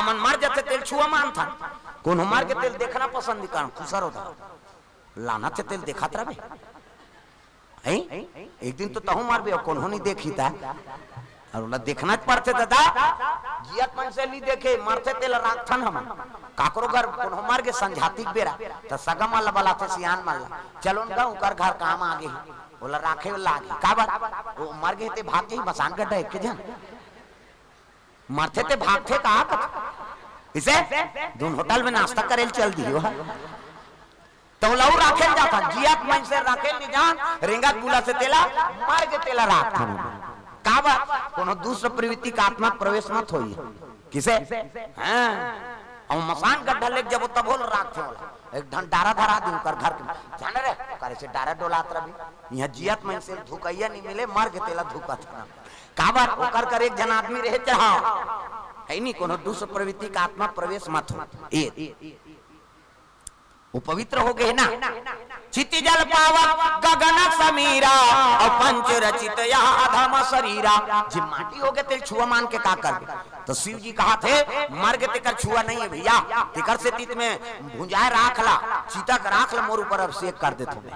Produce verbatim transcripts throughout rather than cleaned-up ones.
हमन मर जाथे तेल छुआ मानथन, कोनो मर के तेल देखना पसंद नहीं करन, खुसर होता। लानत हे तेल देखत रहिबे। हैं? एक दिन तो तहूं मरबे, अउ कोनो नहीं देखी ता। अउ ओला देखना च परथे दादा। जियत मनसे नहीं देखे, मरथे तेला राखथन हमन। काकरो घर कोनो मर गे संझाती के बेरा, त सगा मन ला बलाथे, सियान मन ला, "चलो न गा, उकर घर काम आ गे हे, ओला राखे लाग गे।" काबर? वो मर गे ते भाग गे, मसान गड्ढा एक के झन। मरथे ते भागथे का कथे? इसे दून होटल में नाश्ता करे ल चल दियो। त ओला अउ राखे ल जाथन, जियत मनसे राखे ल नहीं जान, रेंगत बुलत हे तेला, मर गे तेला राखथन। काबर? कोनो दूसर प्रवृत्ति का आत्मा प्रवेश मत होई। किसे? हाँ। अउ मसान गड्ढा लेके जबो तभो ल राखथे ओला। एक ठन डारा धरा दे उकर घर के। जाने रे, करे से डारा डोलात रहिबे। इहाँ जियत मनसे ल धुकइया नहीं मिले, मर गे तेला धुकत हे ना। काबर? ओकर कर एक झन आदमी रहे चढ़ाव। है नहीं, कोनो दूसर प्रवृत्ति का आत्मा प्रवेश मत हो। ए, वो पवित्र हो गे ना। चित जल पावक गगन समीरा, अउ पंच रचित यह अधम शरीरा। जे माटी हो गे तेल छुआ मान के का करबे? त शिव जी कहाथे, मर गे तेकर छुआ नहीं हे भइया, तेकर सेती त में भुंजाए राख ला, चिता के राख ला, मोर ऊपर अभिषेक कर देथों में।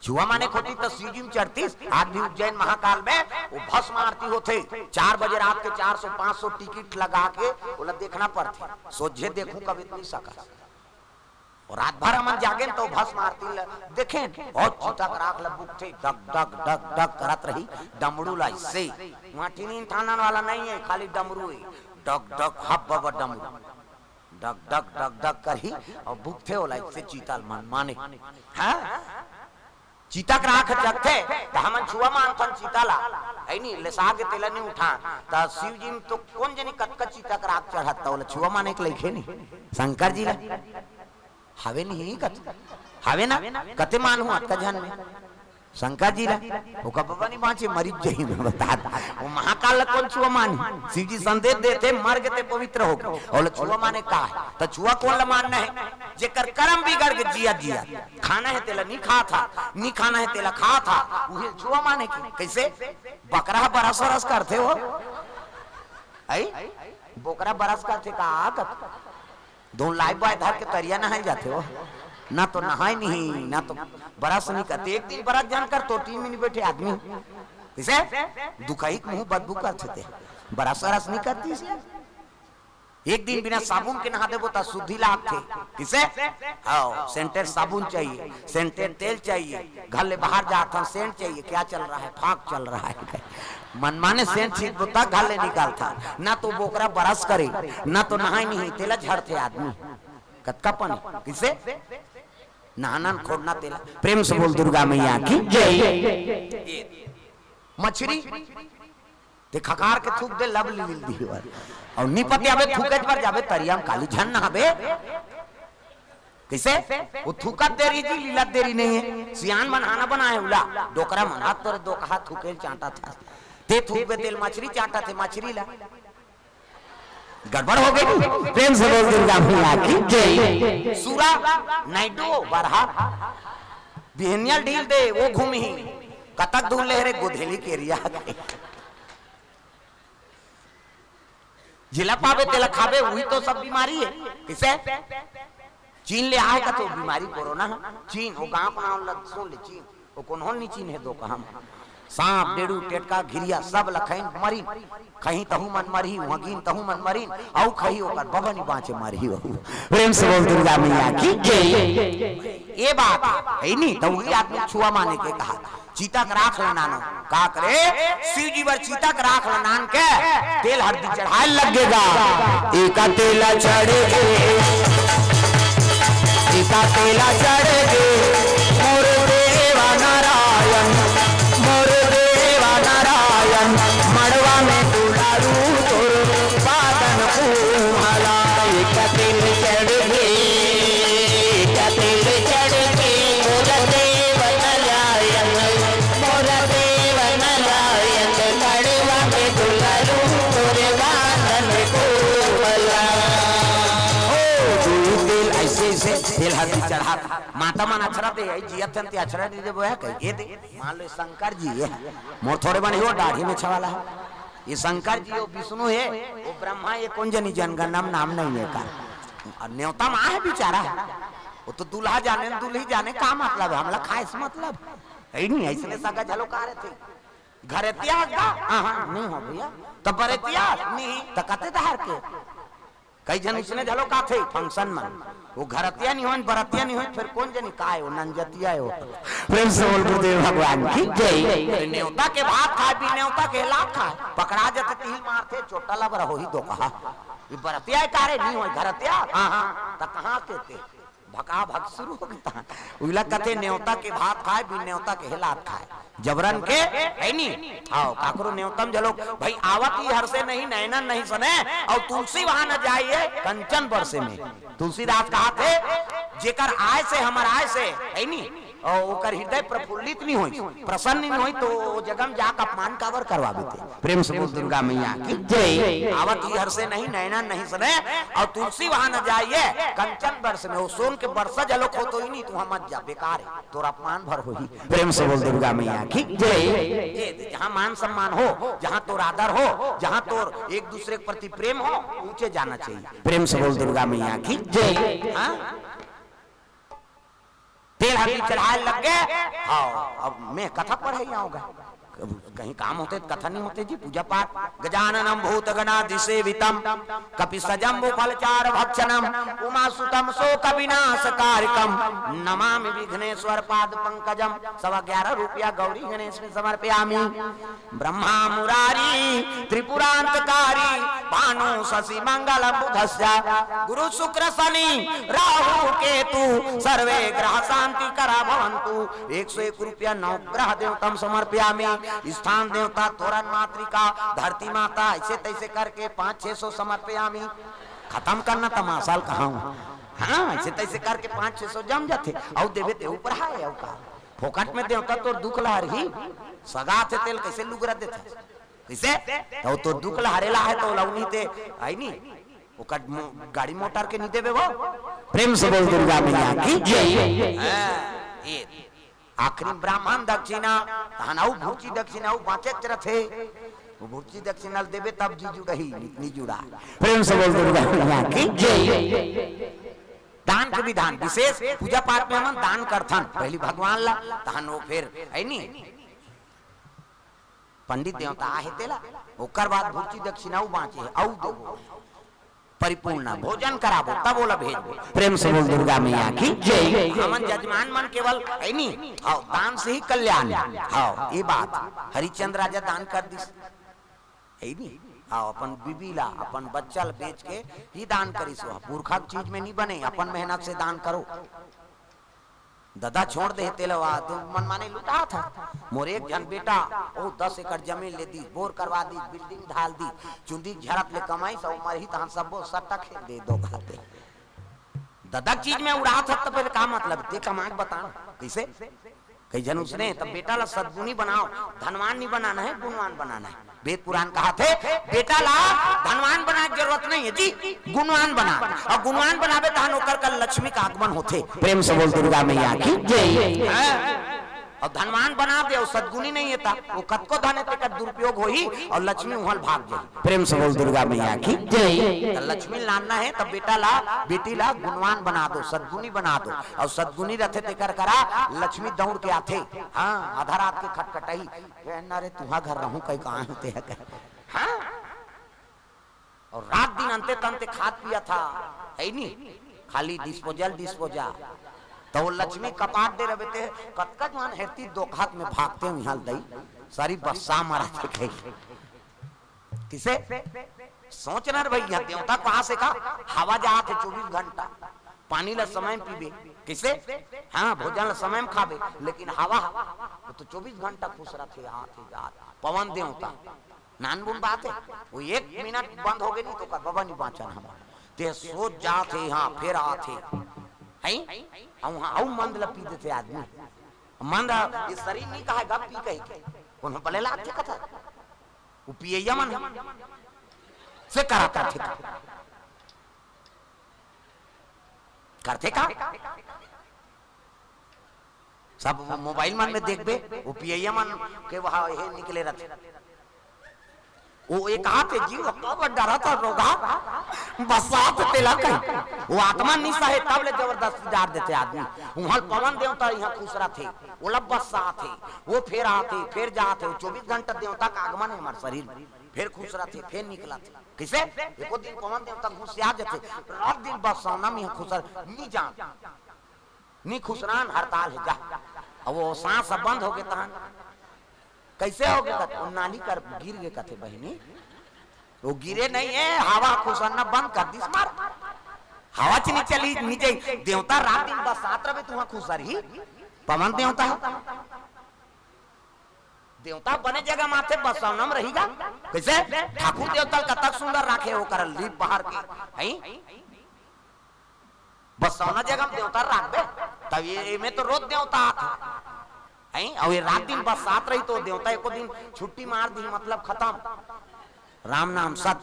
छुआ माने के होतिस त शिव जी में चढ़तिस। आज भी उज्जैन महाकाल में वो भस्म आरती होथे, चार बजे रात के चार सौ पाँच सौ टिकट लगा के ओला देखना पड़थे। सोझे देखहूं कभी त नहीं सकस। अउ रात भर हमन जागेन त भस्म आरती ल देखेन, बहुत चिता के राख ल बुकथे, डग डग डग डग करत रही, डमरू ला अइसे। वहाँ टिनिन ठानन वाला नहीं हे, खाली डमरू हे, डग डग हब बब डमरू। डग डग डग डग करही अउ बुकथे ओला, अइसे चिता ल मन माने। हाँ? चिता के राख जगथे, त हमन छुआ मानथन चिता ला, है नी? लेसा के तेला नी उठान। त शिव जी में तो कोन जनी कतका चिता के राख चढ़त, त ओला छुआ माने के लइके नी। शंकर जी ला। हवे नहीं कत-, हवे ना? कते मानहूं अतका झन में। शंकर जी ला, ओकर बबा नहीं बांचे, मरिच जही में बता दे। वो महाकाल ला कोन छुआ मानही? शिव जी संदेश देथे, मर गे ते पवित्र हो गे। अउ छुआ माने का हे? त छुआ कोन ला मानना हे? जेकर करम बिगड़ गे जिया जिया। खाना हे तेला नी खाथा, नी खाना हे तेला खाथा, उही छुआ माने के। कइसे? बकरा ह बरस वरस करथे हो। आई? बोकरा बरस करथे का? कत-, दो लाइफ बॉय धर के तरिया नहाए जाथे हो। ना तो नहाए नहीं, ना तो बरस नहीं करते। एक दिन बरस जान कर तो टीम में नहीं बैठे आदमी। कइसे? दुखही के मुंह बदबू करथे ते। बरस वरस नहीं करती इसे। एक दिन बिना साबुन के नहा देबो त शुद्धि लागथे। कइसे? हाँ, सेंटेड साबुन चाहिए, सेंटेड तेल चाहिए, घर ले बाहर जात हन, सेंट चाहिए, क्या चल रहा है? फाग चल रहा है। मनमाने सेंट छींचबो त घर ले निकालथन, ना तो बोकरा बरस करे, ना तो नहाए नहीं, तेला झड़थे आदमी। कतका पानी? कइसे? नहाना न खोड़ना तेला। प्रेम से बोल दुर्गा मैया की जय। मछरी ते खकार के थूक दे, लब लील दिही बर। अउ नी पतियाबे, थूके बर जाबे तरिया म काली, झन नहाबे। कइसे? वो थूकत देरी जी, लीलत देरी नहीं हे। सियान मन हाना बनाए उला, डोकरा मन हाथ तोरे दो कहा थूके चांटा था। ते थूकबे तेल मछरी चांटा थे, मछरी ला। गड़बड़ हो गई। प्रेम से बोल दुर्गा मैया की जय। सूरा, नाइडो, बरहा, बिहनिया ल ढील दे, वो घूमही। कतक दूर ले रे गोधेली के एरिया। जेला पाबे तेला खाबे, उही तो सब बीमारी हे। कइसे? चीन ले आए का तो बीमारी कोरोना हे। चीन, वो गांव के नाम ल सुन ले, चीन। वो कोनो नी चीन हे दो कहम। सांप, डेड़ू, टेटका, घिरिया, सब ल खइन मरिन। खही तहू मन मरही, उहाँ गिन तहू मन मरिन, अउ खही ओकर बबा नी बांचे मरही वहू। प्रेम से बोल दुर्गा मैया की जय। ये बात हे नी, त उही आदमी छुआ माने के कहा। चिता के राख ल नानो। का करे? शिव जी बर चिता के राख ल नान के तेल हरदी चढ़ाए लग गे गा। एका तेला चढ़ गे, एका तेला चढ़ गे, मोर देवा नारायण, मोर देवा नारायण, मड़वा में दुलारू तोर पादन उमला। एका तेल चढ़ गे, एका तेल चढ़ गे, मोर देवा नारायण, मोर देव नारायण, कड़वा के दुलारू, तोरे बांधन कोमला। ओ, दुई तेल अइसे, अइसे, तेल हरदी चढ़ा। माता मन अछरा दे, आई जियत हन ते अछरा दे देबो है, कहिके दे। मान लो शंकर जी हे, मोर थोड़े बने हो, दाढ़ी में छवाला हे। ये शंकर जी, वो विष्णु हे, वो ब्रह्मा, ये कोन जनी जनगणना म नाम नइ हे का। अउ नेवता म आहे बिचारा, वो तो दूल्हा जाने, दुल्ही जाने, का मतलब हे, हमला खाए से मतलब हे नहीं। अइसने सगा झलो का रहिथे, घरतिया का, हाँ, हाँ, नहीं हो भैया, त बरतिया नहीं, त कते डहर के। कई झन अइसने झलो काथे function म, वो घरतिया नहीं होय, बरतिया नहीं होय, फेर कोन जनी काय हो, नंजतिया हो। प्रेम से बोल गुरुदेव भगवान की जय। नेवता के भात खाय, बिन नेवता के लात खाय, पकड़ा जथे, तिही ल मारथे, चोटा ला बर होही दोकहा। ये बरतिया हे का रे, नहीं होय घरतिया, हाँ, हाँ, त कहाँ के ते? भका भक शुरू हो गे। उइला कथे नेवता के भात खाय, बिन नेवता के लात खाय। जबरन के, हे नी? हव, काकरो नेवता म झलो, भाई, आवत ही हर्षे नहीं, नैनन नहीं सने, अउ तुलसी वहां न जाइए, कंचन बरसे में। तुलसीदास कहाथे, जेकर आय से हमर आय से, हे नी? अउ ओकर हृदय प्रफुल्लित नहीं होय, प्रसन्न नहीं होय, त वो जगह म जाके अपमान काबर करवाबे ते? प्रेम से बोल दुर्गा मैया की जय। आवत ही हर्षे नहीं, नैनन नहीं सने, अउ तुलसी वहां न जाइए, कंचन बरसे में, वो सोन के बरसा झलो होय तो ही नहीं, तू वहां मत जा, बेकार हे, तोर अपमान भर होही। प्रेम से बोल दुर्गा मैया की जय। ये जहाँ मान सम्मान हो, जहाँ तोर आदर हो, जहाँ तोर एक दूसरे के प्रति प्रेम हो, ऊंचे जाना चाहिए। प्रेम से बोल दुर्गा मैया की जय। हाँ? तेल हल्दी चढ़ाय लग गे। हव, अब मैं कथा पढ़े आंव गा। कहीं काम होथे त कथा नहीं होथे जी, पूजा पाठ। गजाननं भूतगणादिसेवितं कपित्थजम्बूफलचारुभक्षणं उमासुतं शोकविनाशकारकं नमामि विघ्नेश्वर पादपंकजं। सवा ग्यारह रुपया गौरी गणेश में समर्पयामि। ब्रह्मा मुरारी त्रिपुरांतकारी भानु शशि मंगल बुधस्य गुरु शुक्र शनि राहु केतु सर्वे ग्रह शांति करा भवंतु। एक सौ एक रुपया नवग्रह देवतम समर्पयामि। स्थान देवता तोरण मातृका धरती माता, ऐसे तैसे करके पाँच छह सौ समर्पयामि। खतम करना तमाशा ल कहांव। हाँ, ऐसे तैसे करके पाँच छह सौ जम जाथे। अउ देबे ते ऊपर हाय, अउ का? फोकट में देवता तोर दुख ला हरही। सगा आथे तेला कइसे लुगरा देथे? कइसे? त तोर दुख ला हरे ला हे त ओला उनी ते, हे नी? ओकर मो-, गाड़ी मोटर के नहीं देबे वो? प्रेम से बोल दुर्गा मैया की जय। हाँ, ये आखिरी ब्राह्मण दक्षिणा, तहन अउ भुर्ची दक्षिणा, अउ बाँचेच रथे। वो भुर्ची दक्षिणा ल देबे तब जी जुड़ही, नहीं जुड़ा। प्रेम से बोल दुर्गा मैया की जय। दान के विधान विशेष, पूजा पाठ में हमन दान करथन, पहली भगवान ला, तहन वो फेर, हे नी? पंडित देवता आहे तेला, ओकर बाद भुर्ची दक्षिणा अउ बाँचे हे, अउ देबो। परिपूर्ण भोजन कराबो, तब ओला भेजबो। प्रेम से बोल दुर्गा मैया की जय। हमन जजमान मन केवल, हे नी? हव, दान से ही कल्याण। हव, ये बात। हरिश्चंद्र राजा दान कर दिस। हे नी? हव, अपन बीबी ला, अपन बच्चा ला बेच के ही दान करिस। वो पुरखा के चीज में नहीं बने, अपन मेहनत से दान करो। ददा छोड़ दे हे तेला, वा तो मनमाने लुटात हे। मोर एक झन बेटा, ओ दस एकड़ जमीन ले दिस, बोर करवा दिस, building ढाल दिस, चुंदी झरत ले कमाइस, अउ मरही तहन सब्बो सट्टा खेल दे दो खाते। ददा के चीज में उड़ात हे, त फेर का मतलब? ते कमा के बता, कइसे? कई झन उसने, तब बेटा ला सद्गुणी बनाओ, धनवान नहीं बनाना है, गुणवान बनाना है। वेद पुराण कहाथे, बेटा ला धनवान बनाए के जरूरत नहीं है जी, गुणवान बना। अउ गुणवान बनाबे तहन ओकर कर लक्ष्मी का आगमन होथे। प्रेम से बोल दुर्गा मैया की जय। हाँ। अउ धनवान बना दे अउ सद्गुणी नहीं हे त, वो कतको धन हे तेकर दुरुपयोग होही अउ लक्ष्मी उहाँ ल भाग जाही। प्रेम से बोल दुर्गा मैया की जय। त लक्ष्मी लानना हे त बेटा ला, बेटी ला गुणवान बना दो, सद्गुणी बना दो। अउ सद्गुणी रथे तेकर करा लक्ष्मी दौड़ के आथे। हाँ, आधा रात के खटखटाही, "ए, ना रे, तुहा घर रहूं कई कहाँ होते है?" कहे। हाँ। अउ रात दिन अंते तंते खात पियत हे, हे नी? खाली disposal, disposal। त वो लक्ष्मी कपाट दे रहे ते, कतका जुआन हेरती दोकहा में भागते हुए हाल दई, सारी बस्सा मारा थे कही। किसे? सोचना रे भैया, देवता कहाँ से का? हवा जात हे चौबीस घंटा, पानी ला समय में पीबे, किसे? हाँ, भोजन ला समय में खाबे, लेकिन हवा, वो तो चौबीस घंटा खुश रथे, आत हे, जात हे। पवन देवता, नानबुन बात हे, वो एक मिनट बंद हो गे नहीं त ओकर बबा नहीं बाँचन हमर। ते सोच जात हे, हाँ, फेर आत हे। हैं? अउ हाँ, अउ मंद ला पी देथे आदमी। मंद, ये शरीर नहीं कहे गा, पी कहे के। कोनो बले लागथे कथा। वो पियैया मन हे। से करा करथे। करथे का? सब वो मोबाइल मन में देखबे, वो पियैया मन के वहाँ हे निकले रथे। वो एक हाथ हे जी, वो काबर डरत हे रोगहा, बस्सात हे तेला कही। वो आत्मा नइ सहे, तब ले जबरदस्ती डार देथे आदमी। उहाँ पवन देवता इहाँ खुसरथे, ओला बस्सात हे, वो फेर आथे, फेर जाथे, वो चौबीस घंटा देवता का आगमन हे हमर शरीर में, फेर खुसरथे, फेर निकलथे। कइसे? एको दिन पवन देवता गुस्सिया जथे, रात दिन बस्सावना में इहाँ खुसर, नइ जान। नइ खुसरान, हड़ताल हे, जा। अब वो सांस अब बंद होगे तहन। कइसे होगे कथे? वो नाली कर गिर गे कथे बहिनी। वो गिरे नइ हे, हवा खुसरना बंद कर दिस मार। हवा च नइ चली, नइ जाई। देवता रात दिन बस्सात रहे, तुहाँ खुसरही। पवन देवता हे। देवता बने जगह माथे बस्सावना में रही गा। कइसे? ठाकुर देवता ल कतक सुंदर राखे, ओकर लीप बहार के। हई? बस्सावना जगह में देवता राखबे, तब ये, एमे तो रोज देवता आथे। हई? अउ ये रात दिन बस्सात रही तो देवता एको दिन छुट्टी मार दिही, मतलब खतम। राम नाम सत।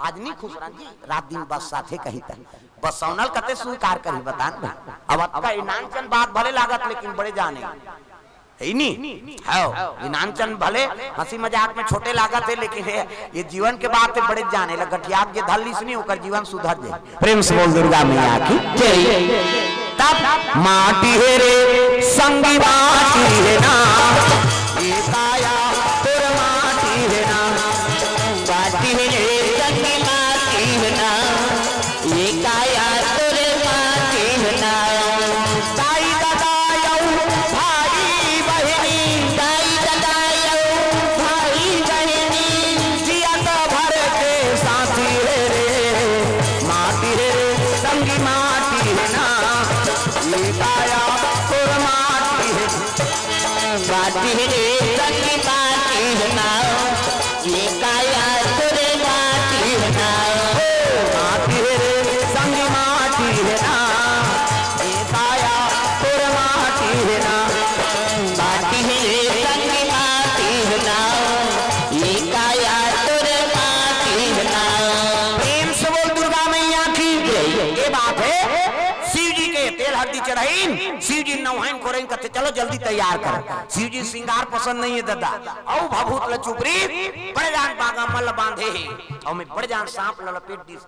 आज नइ खुसरन जी, रात दिन बस्साथे कही त। बस्सावना ल कते स्वीकार करही, बता न भाई। अब अतका इनानचन बात भले लागत, लेकिन बड़े जान हे। हे नी? हव, इनानचन भले हंसी मजाक में छोटे लागत हे, लेकिन हे, ये जीवन के बात हे, बड़े जान हे। ला गठिया के धर लिस नी, ओकर जीवन सुधर जाय। प्रेम से बोल दुर्गा मैया की जय। तब माटी हे रे संगी, माटी हे ना, ये काया तोर माटी हे ना, माटी हे रे संगी, माटी हे ना, ये काया तोर माटी हे ना। दाई ददा अउ भाई बहिनी, दाई ददा अउ भाई बहिनी, जियत भर के साथी हे रे, माटी हे रे संगी, माटी हे ना, ये काया तोर माटी हे, माटी हे रे संगी, माटी हे ना, ये काया तोर माटी हे ना, ओ माटी हे रे संगी, माटी हे ना, ये काया तोर माटी हे ना, माटी हे रे संगी, माटी हे ना, ये काया तोर माटी हे ना। प्रेम से बोल दुर्गा मैया की जय। ये बात हे, शिव जी के तेल हरदी चढ़ाइन, शिव जी नवाइन कोरइन, कथे चलो जल्दी तैयार करो। शिव जी सिंगार पसंद नइ हे ददा, अउ भभूत ल चुपरी, बड़े जान बागा मन ल बांधे हे, अउ में बड़े जान सांप ल लपेट दिस,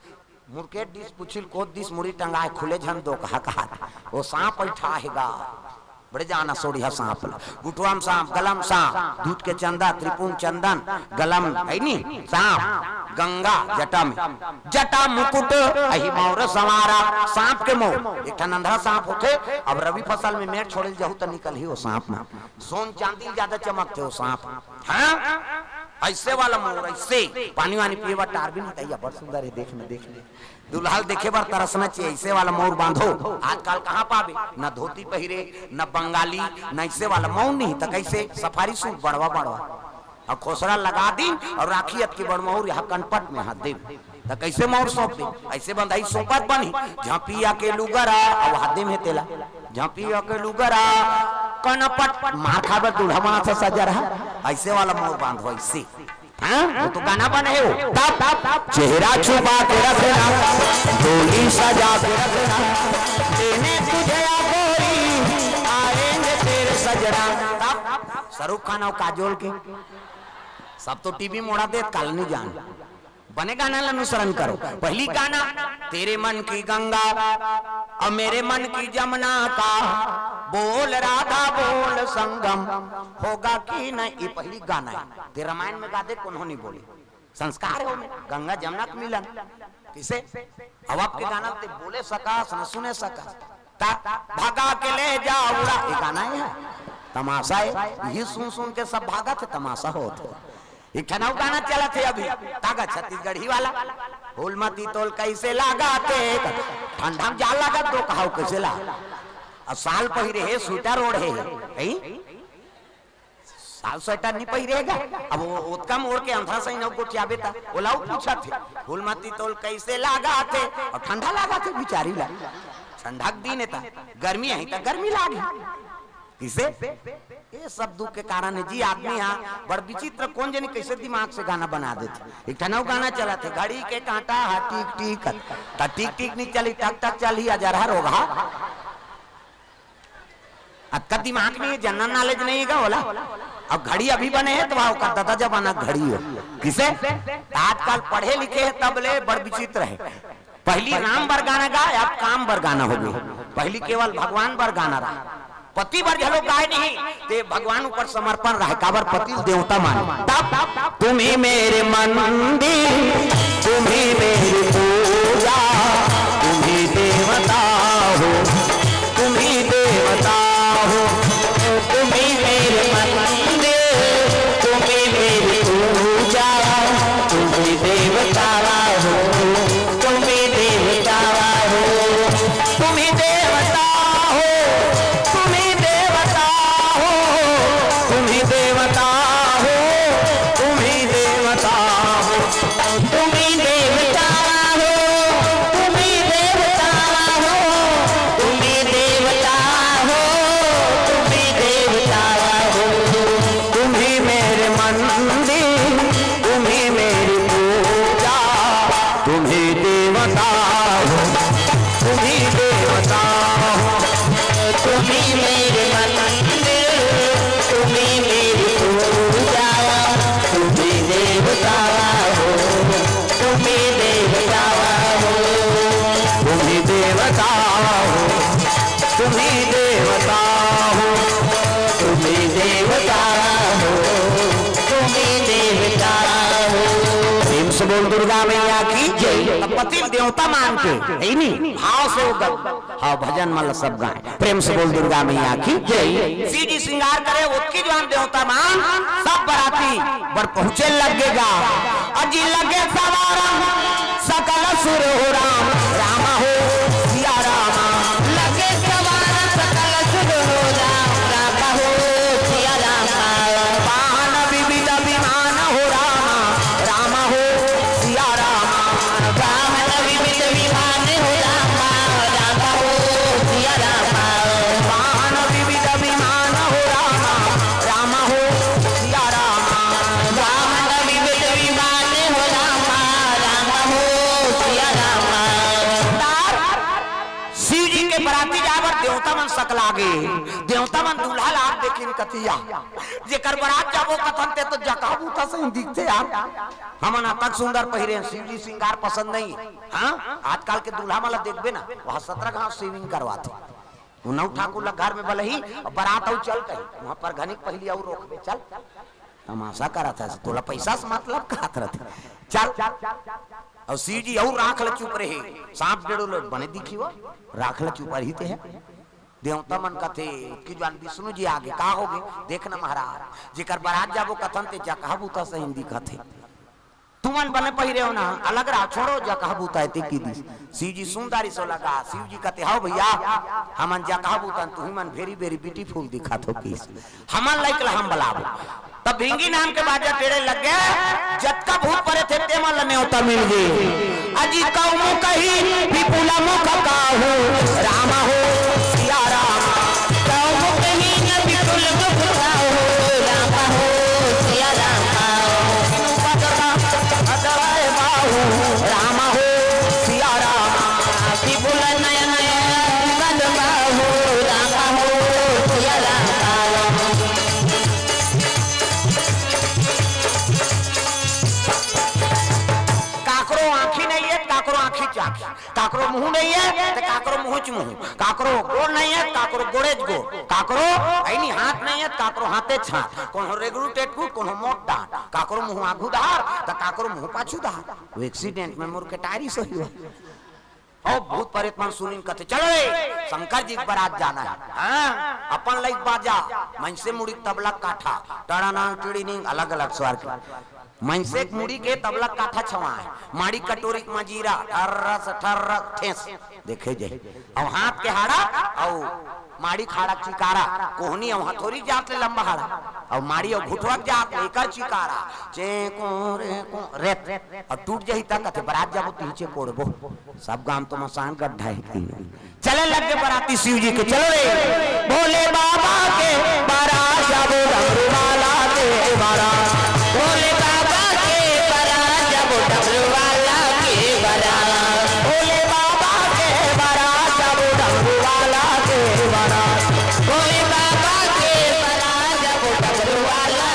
मुरकेट दिस, पुछिल कोत दिस, मुड़ी टंगाए खुले झन दो कहा कहा। वो सांप अइठा हे गा, बड़े जान असोड़िया सांप ल, गुठवा म सांप, गला म सांप, दूध के चंदा, त्रिपुंड चंदन, गला म, हे नी, सांप, गंगा जटा में, जटा मुकुट, अही मौर संवारा, सांप के मौर। एक ठन अंधरा सांप होथे, अब रबी फसल में मेड़ छोड़े ल जाहू त निकलही वो सांप म। सोन चांदी ले जादा चमकथे वो सांप। हाँ? अइसे वाला मौर, अइसे। पानी वानी पिए बर टार भी नहीं तैया, बड़ सुंदर हे, देख न, देख न। दुल्हा ल देखे बर तरसना चाहिए, अइसे वाला मौर बांधो। आजकल कहाँ पाबे? न धोती पहिरे, न बंगाली, न अइसे वाला मौर नहीं, त कइसे? सफारी सूट बड़वा बड़वा। अउ खोसरा लगा दिन अउ राखी अतकी बड़ मौर यहाँ कनपट में हाथ दे। त कइसे मौर सौंप दे? अइसे बंधई सौंपत बनही। झपिया के लुगरा, अउ हाथ दे में तेला। झपिया के लुगरा, कनपट, मार खाबे दूल्हा बना था सजा रहा। अइसे वाला मौर बांधो, अइसे। हाँ? वो तो गाना बने हे वो। तब, तब, चेहरा छुपा के रखना, डोली सजा के रखना, लेने तुझे आ गोरी, आएंगे तेरे सजना। तब, शाहरुख खान अउ काजोल के, सब तो टीवी मोड़ा देत, काल नइ जान। बने गाना ल अनुसरण करो। पहली गाना, तेरे मन की गंगा और मेरे मन की जमुना का, बोल राधा बोल संगम, होगा कि नहीं, ये पहली गाना हे। ते रामायण में गा दे, कोनो नइ बोले। संस्कार हे ओमे, गंगा जमुना के मिलन। कइसे? अब आपके गाना ते बोले सकस, न सुने सकस। ता, भगा के ले जा उड़ा, ये गाना हे। तमाशा हे, इही सुन सुन के सब भागत हे, तमाशा होत हे। एक ठन अउ गाना चलत हे अभी, तागा छत्तीसगढ़ी वाला। फूलमती तोल कइसे लागथे, ठंडा में जाड़ लागत दो कहाव कइसे ला। अउ साल पहिरे हे, स्वेटर ओढ़े हे, हैं? साल स्वेटर नइ पहिरे गा। अब वो ओतका में ओढ़ के अंधरा सही न गोठियाबे त, ओला अउ पूछत हे, फूलमती तोल कइसे लागथे, अउ ठंडा लागथे बिचारी ला। ठंडा के दिन हे त, गर्मी हे त गर्मी लागही। कइसे? ये सब दुख के कारण हे जी। आदमी हा बड़ विचित्र, कोन जनी कइसे दिमाग से गाना बना देथे। एक ठन अउ गाना चलत हे, घड़ी के कांटा हा टिक टिक, त टिक टिक नइ चलही, टक टक चलही, अजरहा रोगहा। अतका दिमाग नइ हे, जनरल नॉलेज नइ हे गा ओला। अब घड़ी अभी बने हे त वह ओकर ददा जमाना घड़ी हो। किसे? त आजकल पढ़े लिखे हे तब ले बड़ विचित्र हे। पहिली राम बर गाना गाय, अब काम बर गाना हो गे। पहिली केवल भगवान बर गाना रहा, पति बर घलो गाय नहीं, ते भगवान ऊपर समर्पण रहा, काबर पति ल देवता माने। तब तुम्ही मेरे मंदिर, तुम्ही मेरी पूजा, तुम्ही देवता हो, तुम्ही देवता हो, तुम्ही मेरे मंदिर, तुम्ही मेरी पूजा, तुम्ही देवता हो, तुम्ही देवता हो, तुम्ही देवता हो, तुम्ही देवता हो, तुम्ही देवता हो, तुम्ही देवता हो, तुम्ही देवता हो, तुम्ही देवता हो, तुम्ही देवता हो, तुम्ही देवता हो, तुम्ही मेरे मंदिर, तुम्ही मेरी पूजा, तुम्ही देवता हो, तुम्ही देवता हो, तुम्ही मेरे मंदिर, तुम्ही मेरी पूजा, तुम्ही देवता हो, तुम्ही देवता हो, तुम्ही देवता हो, तुम्ही देवता हो, तुम्ही देवता हो, तुम्ही देवता हो। प्रेम से बोल दुर्गा मैया की जय। त पति ल देवता मान के, हे नी? भाव से वो ग-, हाँ, भजन मन ल सब गाय। प्रेम से बोल दुर्गा मैया की जय। शिव जी श्रृंगार करे, ओतकी जुवार देवता मन सब बराती बर पहुँचे लगे गा। अजी लगे सवार सकल सुर हो राम, राम हो सिया राम। लगे सवार सकल सुर हो राम, राम हो सिया राम। वाहन विविध विमान हो राम, राम हो सिया राम। वाहन विविध विमान हो राम, राम हो सिया राम। वाहन विविध विमान हो राम, राम हो सिया राम। वाहन विविध विमान हो राम, राम हो सिया राम। शिव जी के बराती जाए बर देवता मन सकला गे। देवता मन दूल्हा ला देखे कथे या, जेकर बरात जाबो कथन ते तो जकहा बूता सही दिखथे यार। हमन अतक सुंदर पहिरे, शिव जी श्रृंगार पसंद नहीं। हाँ, आजकल के दूल्हा मन ला देखबे ना, वह सत्रह घाव shaving करवाथे। उन्नव ठाकुर ला घर में बलही, बरात अउ चल कही, वहाँ पर घनिक पहिली अउ रोकबे, चल। तमाशा करत हे, तोला पैसा से मतलब कहत रहथे। चल। अउ शिव जी अउ राख ल चुप रहे, सांप डेढ़ो लो बने दिखी वो, राख ल चुप रही ते हे। देवता मन कथे, कि जान विष्णु जी आगे, का हो गे? देख न महाराज, जेकर बरात जाबो कथन ते जकहा बूता सही दिखत हे। तुमन बने पहिरे हो ना, अलग रहा, छोड़ो जकहा बूता हे ते की दिस। शिव जी सुंदर सो लगा, शिव जी कथे, "हव भैया, हमन जकहा बूता, तुही मन very very beautiful दिखत हो किस। हमन लइक ला हम बलाबो।" तब भिंगी नाम के बाजा टेढ़े लग गे, जतका भूत परेत हे ते मन ल नेवता मिल गे। अजी कौ मुख ही विपुल मुख काहू, राम हो सिया राम। कौ मुख ही न विपुल मुख काहू, राम हो सिया राम। अदवाए बाहू, राम हो सिया राम। विपुल नयन विमल बाहू, राम हो सिया राम। काकरो आँखी नहीं हे, काकरो आँखी च आँखी, काकरो मुँह नहीं हे, त काकरो मुँह च मुँह, काकरो गोड़ नहीं हे, काकरो गोड़े च गोड़, काकरो अइनी हाथ नहीं हे, त काकरो हाथे च हाथ, कोनो रेगड़ू टेटकू, कोनो मोट डाँट, काकरो मुँह आगू डहार, त काकरो मुँह पाछू डहार। वो accident में मोर के टायरी सही हुआ। अउ भूत परेत मन सुनिन कथे, "चलो रे, शंकर जी के बरात जाना हे।" हाँ, अपन लइक बाजा, मनसे मुड़ी के तबला काठा, टड़ानांग टिड़ीनिंग, अलग-अलग स्वर के। मनसे के मुड़ी के तबला काठा छवा हे, माड़ी कटोरी के मजीरा, ठर्रस ठर्रस ठेस, देखे जाही। अउ हाथ के हाड़ा, अउ माड़ी खाड़ा चिकारा, कोहनी अउ हथौरी जात ले लंबा हाड़ा, अउ माड़ी अउ घुटवा जात ले एकर चिकारा, चेंको रेंको रेत, अउ टूट जाही त कथे, "बरात जाबो तिहिचे कोड़बो।" सब गांव तो मसान गड्ढा हे कि नहीं? चले लग गे बराती शिव जी के, चलो रे। भोले बाबा के बरात जाबो डमरू वाला के बरात। भोले बाबा के बरात जाबो डमरू वाला के बरात। भोले बाबा के बरात जाबो डमरू वाला के बरात। भोले बाबा के बरात जाबो डमरू वाला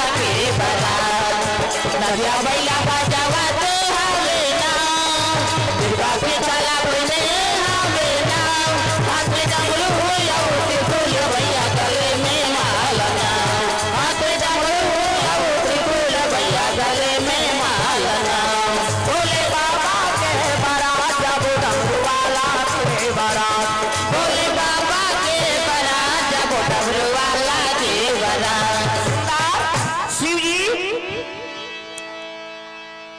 चला बने हवे नाव, हाथ में डमरू अउ त्रिशूल भैया गले में माला ना। हाथ में डमरू अउ त्रिशूल भैया गले में माला ना। भोले बाबा के बारात जाबो डमरू वाला के बारात। भोले बाबा के बारात जाबो डमरू वाला के बारात। शिव जी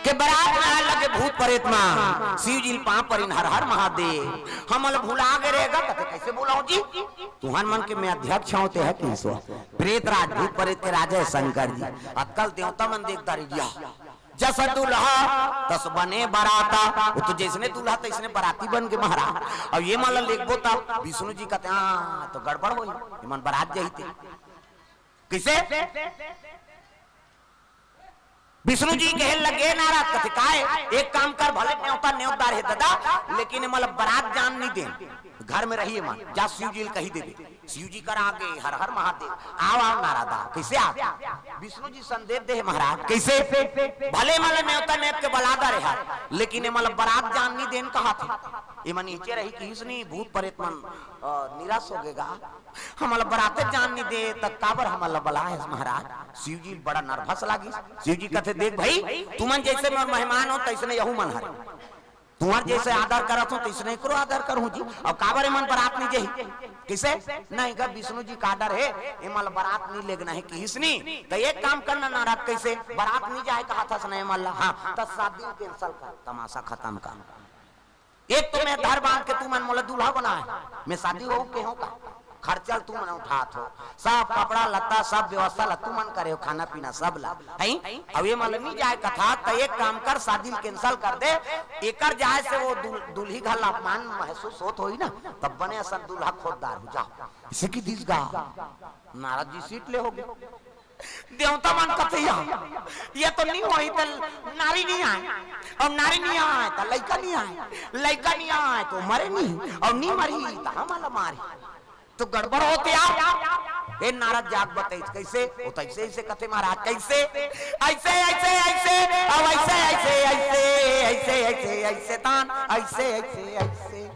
के बरात में आए लगे भूत प्रेत मन, शिव जी ल पाँव परिन, हर हर महादेव, हमन ल भुला गे रे गा। कथे, "कइसे भुलाहूं जी? तुंहर मन के मैं अध्यक्ष हंव, तेहा कइसे?" प्रेत राज, भूत प्रेत के राजा हे शंकर जी। अतका ल देवता मन देखत रिहिन, जस दूल्हा तस बने बराता, ओ तो जइसने दूल्हा तइसने बराती बन गे महाराज। अब ये मन ल लेगबो त विष्णु जी कथे, "हां, तो गड़बड़ होही, ये मन बरात जाही ते।" कइसे? विष्णु जी कहे लगे नारद, कथे, "काय? एक काम कर, भले नेवता नेवतदार हे ददा, लेकिन ये मन ल बरात जान नइ देन, घर में रही ये मन, जा शिव जी ल कहि देबे।" शिव जी करा आगे, "हर हर महादेव, आव, आव नारद, आव।" कइसे आव? विष्णु जी संदेश दे हे महाराज, कइसे? "भले ये मन ल नेवता नेवत के बला डारे हंव, लेकिन ये मन ल बरात जान नइ देन कहत हंव। ये मन नीचे रही कहिस नहीं, भूत प्रेत मन, अ, निराश हो गे गा।" "हमन ल बराते जान नइ दे, त काबर हमन ल बलाय हस महाराज?" शिव जी ल बड़ा nervous लागिस। शिव जी कथे, "देख भई, तुमन जइसे मोर मेहमान हो, तइसने यहू मन हरे। तुंहर जइसे आदर करत हों, तइसने एकरो आदर करहूं जी। अब काबर ये मन बरात नइ जाही?" कइसे? "नहीं गा, विष्णु जी के order हे, ये मन ल बरात नइ लेगना हे," कहिस नहीं। "त एक काम करना नारद, कइसे? बरात नइ जाय कहत हस ना ये मन ल, हां, त शादी ल cancel कर, तमाशा खतम कर।" एक तो मैं धर बांध के तुमन मोला दूल्हा बनाय, मैं शादी होहूं के हों का? खर्चा ल तुमन उठात हो, सब कपड़ा लत्ता, सब व्यवस्था ल तुमन करे हो, खाना पीना सब ला, हैं? अब ये मन ल नइ जाय कहत हस, त एक काम कर, शादी ल cancel कर दे। एकर जाय से वो दुल-, दुल्ही घर ला अपमान महसूस होत होही ना, तब बने असन दूल्हा खोज डारहूं, जाव। अइसे कहि दिस गा। नारद जी सीट ले होगे। देवता मन कथे, "या, ये तो नइ होही, त नारी नइ आय, अउ नारी नइ आय, त लइका नइ आय, लइका नइ आय, त मरे नइ, अउ नइ मरही, त हमन ल मारही, त गड़बड़ होथे यार।" हे नारद जाग बताइस, कइसे? ओ त अइसे, अइसे कथे महाराज, कइसे? अइसे, अइसे, अइसे, अउ अइसे, अइसे, अइसे, अइसे, अइसे, अइसे, तान, अइसे, अइसे, अइसे।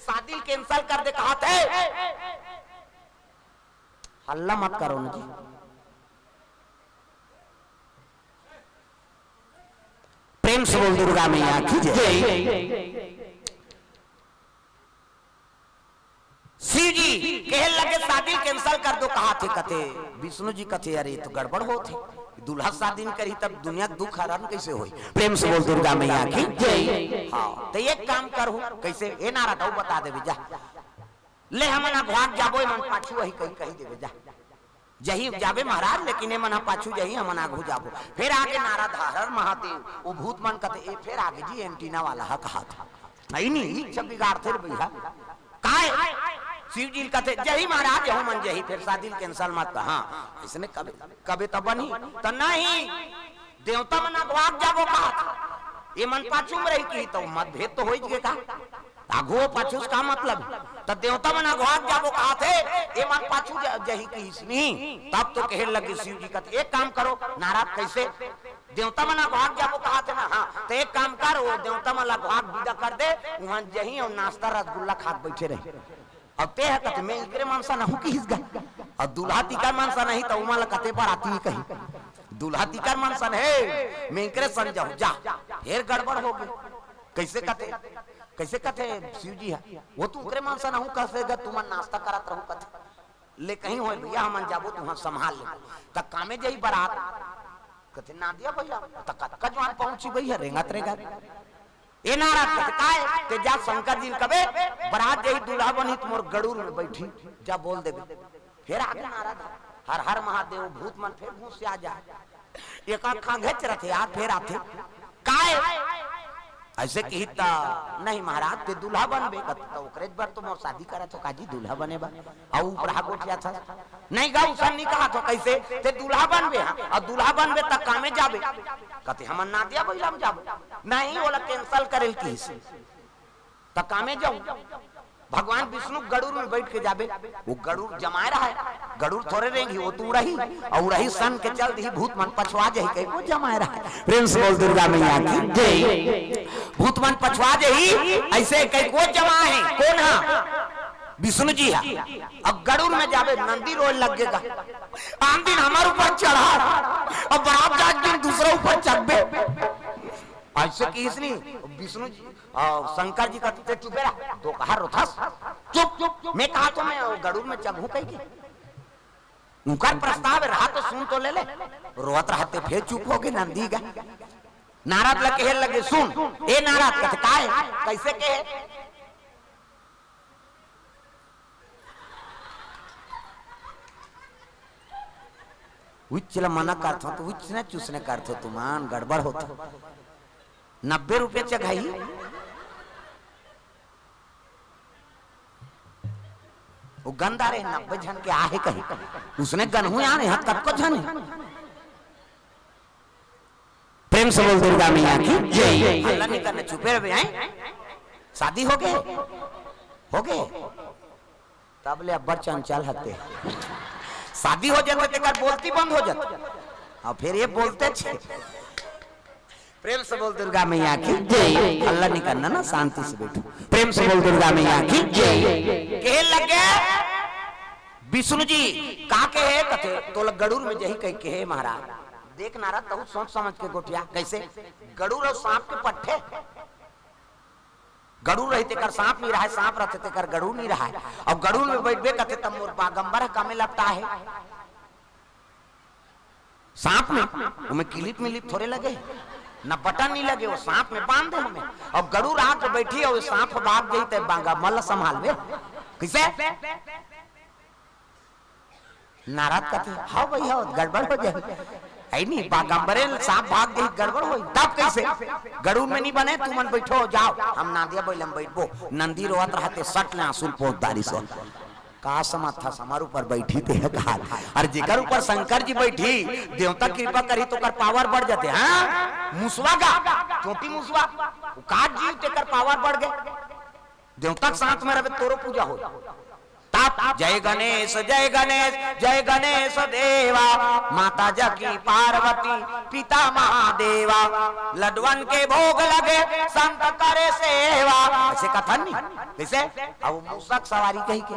शादी ल cancel कर दे कहत हे। हल्ला मत करो ना जी। प्रेम से बोल दुर्गा मैया की जय। शिव जी कहे लगे, "शादी cancel कर दो," कहत हे, कथे, विष्णु जी कथे, "अरे, ये तो गड़बड़ होत हे, दूल्हा शादी नइ करही, तब दुनिया के दुख हरण कइसे होही?" प्रेम से बोल दुर्गा मैया की जय। हां, त एक काम करहूं, कइसे? ए नारद, अउ बता देबे, जा। ले, हमन आघू भाग जाबो, एमन पाछू आही कहि, कहि देबे, जा। जही जाबे महाराज, लेकिन एमन ह पाछू जही, हमन आघू जाबो। फेर आगे नारद, "हर हर महादेव।" ओ भूत मन कथे, "ए फेर आगे जी, एंटीना वाला ह कहात।" अइ नी, इच्छा बिगाड़थे रे भइया। काय? शिव जी ल कथे, "जही महाराज, एहू मन जही, फेर शादी ल cancel मत कर।" हां, अइसने कबे, कबे त बनही, त नहीं। देवता मन आघू भाग जाबो कहात, एमन पाछू म रही कही, त मतभेद तो होइच गे का? आघू पाछू से का मतलब? त देवता मन आघू भाग जाबो कहात हे, एमन पाछू ज-, जही कहिस नहीं। तब तो कहे लगे शिव जी कथे, "एक काम करो नारद, कइसे? देवता मन आघू भाग जाबो कहात हे ना, हां, त एक काम कर, ओ देवता मन आघू भाग बिदा कर दे, उहां जही अउ नाश्ता रसगुल्ला खा के बइठे रही।" अब तेहा कथे, "मैं इकरे मन सन हूं किहिस गा। अउ दूल्हा तिकर मन सन ही त उमन ल कथे बराती कही। दूल्हा तिकर मन सन हे, मैं इकरे सन जाहूं, जा।" फेर गड़बड़ होगे। कइसे कथे, कइसे कथे शिव जी ह, "वो तो उकरे मन सन हूं कहिस गा, तुमन नाश्ता करत रहू," कथे। "ले कहीं होय भइया, हमन जाबो, तुंहर संभाल लेबो।" त कामे जही बरात। कथे, "नादिया भइया, त कतका जुवार पहुंची भइया, रेंगत रेंगत।" ए नारद कथे, "काय?" ते जा शंकर जी ल कबे, बरात जही दूल्हा बनही त मोर गड़ूर में बइठही, जा बोल देबे। फेर आगे नारद, "हर हर महादेव।" भूत मन फेर घुसिया जाय। एक आध खांघेच रथे यार, फेर आथे, "काय?" अइसे किही त, "नहीं महाराज, ते दूल्हा बनबे।" कथे, "त ओकरेच बर तो मोर शादी करत हो का जी, दूल्हा बने बर?" अउ ऊपर हा गोठियाथस। "नहीं गा, अइसन नइ कहत हों।" "कइसे? ते दूल्हा बनबे, हां, अउ दूल्हा बनबे त कामे जाबे?" कथे, "हमन नादिया बइला म जाबो।" "नहीं, ओला cancel करे ल किहिस।" "त कामे जाहूं?" भगवान विष्णु गरुड़ में बैठ के जाबे, वो गरुड़ जमाए रहा है, गरुड़ थोड़े रेंगी, वो तो उड़ही, और उड़ही सन के चल दी, भूत मन पछवा जाही, कहीं वो जमाए रहा है। प्रेम से बोल दुर्गा मैया की जय। भूत मन पछवा जाही, ऐसे कहीं वो जमा है, कौन है? विष्णु जी है। अब गरुड़ में जाबे, नंदी रोए लगेगा, आन दिन हमारे ऊपर चढ़ा, अब बारात जात दिन दूसरा ऊपर चढ़बे। ऐसे किहिस नहीं, विष्णु जी, आ, शंकर जी कहते, "चुपे रह, दो कहा रोथस, चुप, चुप, मैं कहा तो मैं गरुड़ में चघू कही के।" उनकर प्रस्ताव रहा तो सुन तो ले ले, रोत रहते फिर चुप हो गए नंदी का। नारद लग कहे लगे, "सुन, ए नारद," कहते, "काय? कैसे कहे?" उच्च ल मना करथो तो उच्च न चूसने करथो, तुमान गड़बड़ होथो। नब्बे रुपये चघाई, वो गंदा रे, नब्बे झन के आहे कही, उसने गनहू आने हाथ कतको झन है। प्रेम से बोल दुर्गा मैया की जय। हल्ला नहीं करना, चुपे रहे, हैं? शादी हो गए, हो गए, तब ले अब्बड़ चंचल हते। शादी हो जाते तेकर बोलती बंद हो जाते, और फिर ये बोलते छे। प्रेम से बोल दुर्गा मैया की जय। हल्ला नहीं करना ना, शांति से बैठो। प्रेम से बोल दुर्गा मैया की जय। कहे लगे विष्णु जी, "का कहे?" कथे, "तोला गरुड़ में जही कही कहे महाराज।" देख नारद, तहु सोच समझ के गोठिया, कैसे? गरुड़ और सांप के पट्ठे। गरुड़ रही तेकर सांप नहीं रहा, सांप रहते तेकर गरुड़ नहीं रहा। और गरुड़ में बैठबे कथे तब मोर बागंबर ह कामे लगता है। सांप में, ओमे किलिप मिलिप थोड़े लगे, ना बटन नहीं लगे, वो सांप में बांध दे हमें। और गरुड़ आके बैठी और सांप भाग गई, ते बांगा मल संभालबे कैसे? नारद कहते, "हाँ भाई, हाँ, गड़बड़ हो जाए।" है नहीं, बागंबरे सांप भाग गई, गड़बड़ हो गई। तब कैसे? गरुड़ में नहीं बने, तुमन बैठो, जाओ, हम नादिया बैलम बैठबो। नंदी रोवत रहते, सट ले आंसू पोत दारी सो। का समझ था, हमार ऊपर बैठी ते है कहा। और जेकर ऊपर शंकर जी बैठी, देवता कृपा करी तो कर पावर बढ़ जाते, हाँ? मुसवा का, चोटी मुसवा, वो का जीव तेकर पावर बढ़ गए। देवता के साथ में रहे तोरो पूजा हो। तब जय गणेश, जय गणेश, जय गणेश देवा, माता जाकी पार्वती, पिता महादेवा, लडवन के भोग लगे, संत करे सेवा। ऐसे कथन नहीं, कैसे? अब मूसक सवारी कही के,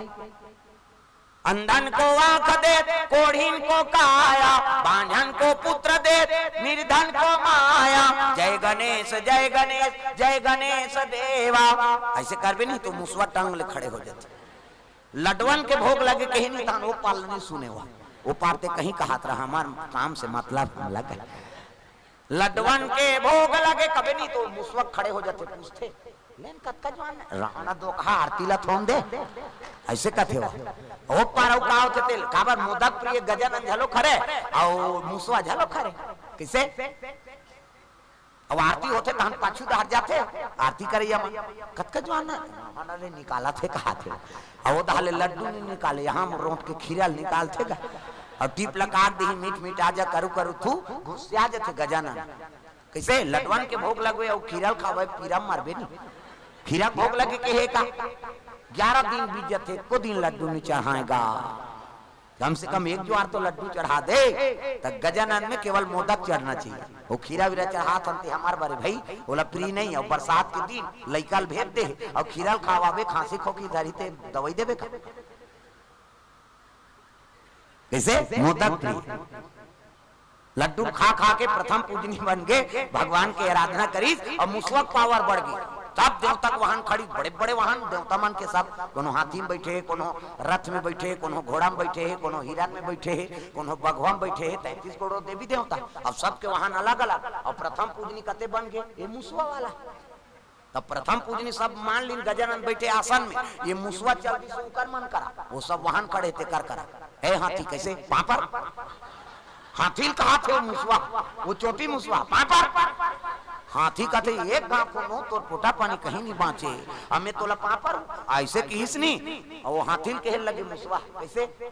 अंधन को आंख दे, कोढ़िन को काया, बांझन को पुत्र दे, निर्धन को माया। जय गणेश, जय गणेश, जय गणेश देवा। ऐसे करबे नहीं तो मुसवा टांग ले खड़े हो जाते। लडवन के भोग लगे कहीं नहीं, तान वो पाल नहीं सुने हुआ। वो पारते कहीं कहात रहा, हमार काम से मतलब हम लगे। लडवन के भोग लगे कबे नहीं तो मुसवक खड़े हो जाते, पूछते, "लेन कतका जवान है?" रावणा दो कहा, "आरती ला थोन दे।" ऐसे कथे हो। ओ पारव का होते तेल, काबर मोदक प्रिय गजानन झलो खरे, और मुसवा झलो खरे। किसे? अब आरती होथे तहन पाछू डहर जाथे, आरती करैया मन, "कतका जवान है?" "रावण ले निकाला थे," कहा थे। अब वो डहर ले लड्डू नहीं निकाले, यहाँ रोट के खीरा ल निकाल थे गा। और टीप लगा दी, मीठ मीठ आजा करू करू थू, गुस्सा जाथे गजानन। कैसे? लड्डुअन के भोग लगवे और खीरा ल खावे, पीरा मरबे नहीं। खीरा के भोग लगे के हे का? ग्यारह दिन बीत जाथे, एको दिन लड्डू नहीं चढ़ाएगा। कम से कम एक जुआर तो लड्डू चढ़ा दे, त गजानन में केवल मोदक चढ़ना चाहिए। वो खीरा वीरा चढ़ात हन ते हमार बारे भाई, ओला प्रिय नहीं। और बरसात के दिन लइका ल भेज दे, और खीरा ल खावाबे, खांसी खोखी धरी ते दवाई देबे का? कैसे? मोदक प्रिय। लड्डू खा खा के प्रथम पूजनी बन गए, भगवान के आराधना करीस और मुसवक पावर बढ़ गई। तब देवता के वाहन खड़ी, बड़े बड़े वाहन देवता मन के सब, कोनो हाथी में बैठे, कोनो रथ में बैठे, कोनो घोड़ा में बैठे हे, कोनो हिरण में बैठे हे, कोनो बघवा में बैठे हे, तैंतीस करोड़ देवी देवता। अब सबके वाहन अलग अलग। और प्रथम पूजनी कते बन गए? ये मुसवा वाला। तब प्रथम पूजनी सब मान लीन, गजानन बैठे आसन में, ये मुसवा चल दी ओकर मन करा, वो सब वाहन खड़े तेकर करा। "ए हाथी, कैसे पापर?" हाथी ल कहा थे वो मुसवा, वो चोटी मुसवा, "पापर।" हाथी कहते, "एक गांव कोनो तोर पोटा पानी कहीं नहीं बांचे, हमें तोला पापर।" ऐसे किहिस नहीं, और वो हाथी ल कहे लगे मुसवा, "कैसे?"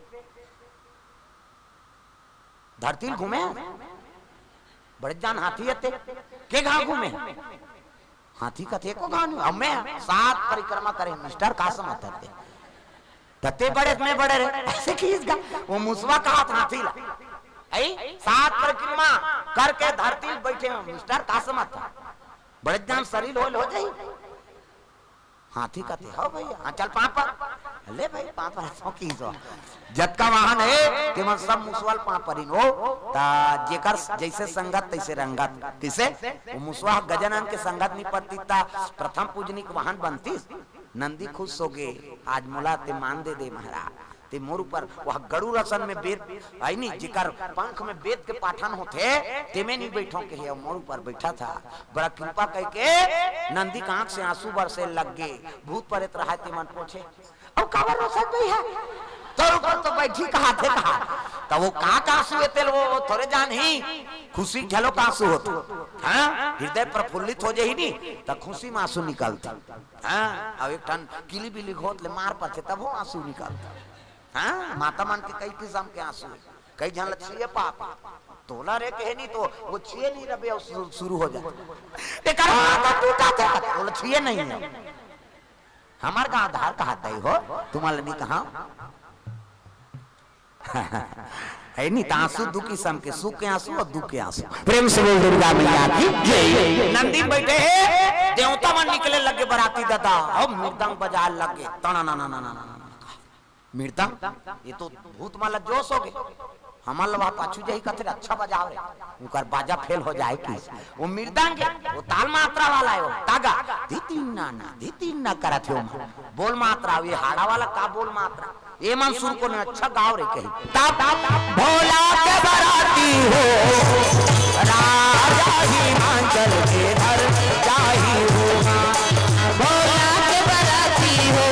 धरती ल घूमे, बड़े जान हाथी हते, के घाव घूमे? हाथी कथे एको घाव नहीं, अब मैं सात परिक्रमा करे, मिस्टर का समझ थे? तते बड़े, मैं बड़े रे, ऐसे किहिस गा। वो मुसवा कहा हाथी ला, है सात परिक्रमा करके धरती में बैठे हो, मिस्टर का समझ था? बड़े जान शरीर होल हो जाई। हाथी कथे, "हो भैया, हाँ चल पाँव पर।" ले भाई, पाँव पर ऐसो किहिस हो। जतका वाहन है, तेमन सब मुसवा ल पाँव परिन हो। ता जेकर जैसे संगत, तैसे रंगत। किसे? वो मुसवा गजानन के संगत नहीं परतिस ता प्रथम पूजनीक वाहन बनतिस। नंदी खुश होगे, "आज मोला ते मान दे दे महाराज, ते मोर ऊपर वह गरुड़ असन में बेत आई नी, जेकर पंख में बेत के पाठन होथे, तेमे नहीं बैठो कहे, मोर ऊपर बैठा था।" बड़ा कृपा कहिके नंदी के आंख से आंसू बरसे लग गे। भूत परेत रहा तेमन पूछे, "अब काबर रोसत भैया? तोर ऊपर तो बैठी कहा थे कहा।" त वो का का आंसू हे तेल, वो थोरे जान ही, खुशी झलो का आंसू होत। हाँ, हृदय प्रफुल्लित हो जाही नी, त खुशी में आंसू निकलथे। हाँ, अब एक ठन किली बिली होत ले मार परथे, तब वो आंसू निकलथे। हाँ, माता मन के कई किसम के आंसू हे। कई झन ल छुए पाप, तोला रे कहे नहीं तो वो छुए नहीं रबे, अउ शुरू, शुरू हो जाथे। एकर हाथ टूटा थे, तोला छुए नहीं है। हमर गांव धार कहा दई हो, तुम्हारा नहीं कहा। है नहीं, त आंसू दू किसम के, सुख के आंसू अउ दुख के आंसू। प्रेम से बोल दुर्गा मैया की जय। नंदी में बैठे हे, देवता मन निकले लगे बराती दादा, अब मृदंग बजाए लगे, तना ना ना ना ना ना ना। मृदंग, ये तो भूत मन ला जोश होगे, हमन ला वह पाछू जाही कथे, अच्छा बजाव रे, उनकर बाजा फेल हो जाए कि। वो मृदंग हे, वो ताल मात्रा वाला हे, वो तागा, धी तीन ना ना, धी तीन ना करत हे, वो बोल मात्रा, ये हाड़ा वाला का बोल मात्रा, ये मन सुर को न अच्छा गाव रे कही। तब भोला के बराती हो, राजा हिमाचल के घर जाही हो। भोला के बराती हो,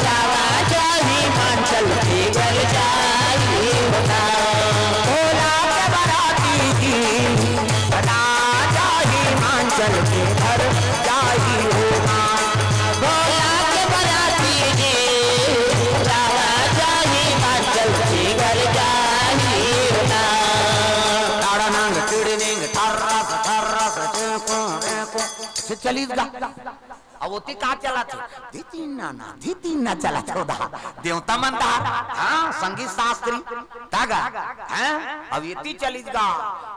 राजा हिमाचल के घर जाही हो ना। भोला के बराती जी, राजा हिमाचल के घर जाही हो ना। भोला के बराती जी, राजा हिमाचल के घर जाही हो ना। ताड़ा नांग टिड़ निंग ठर्रस ठर्रस चेंको रेंको। से चलिस गा। अब ओती का चलत हे? धी तीन ना ना, धी तीन ना चलत हे ओदा। देवता मन दा, हाँ, संगीत शास्त्री, तागा, हैं? अब एती चलिस गा।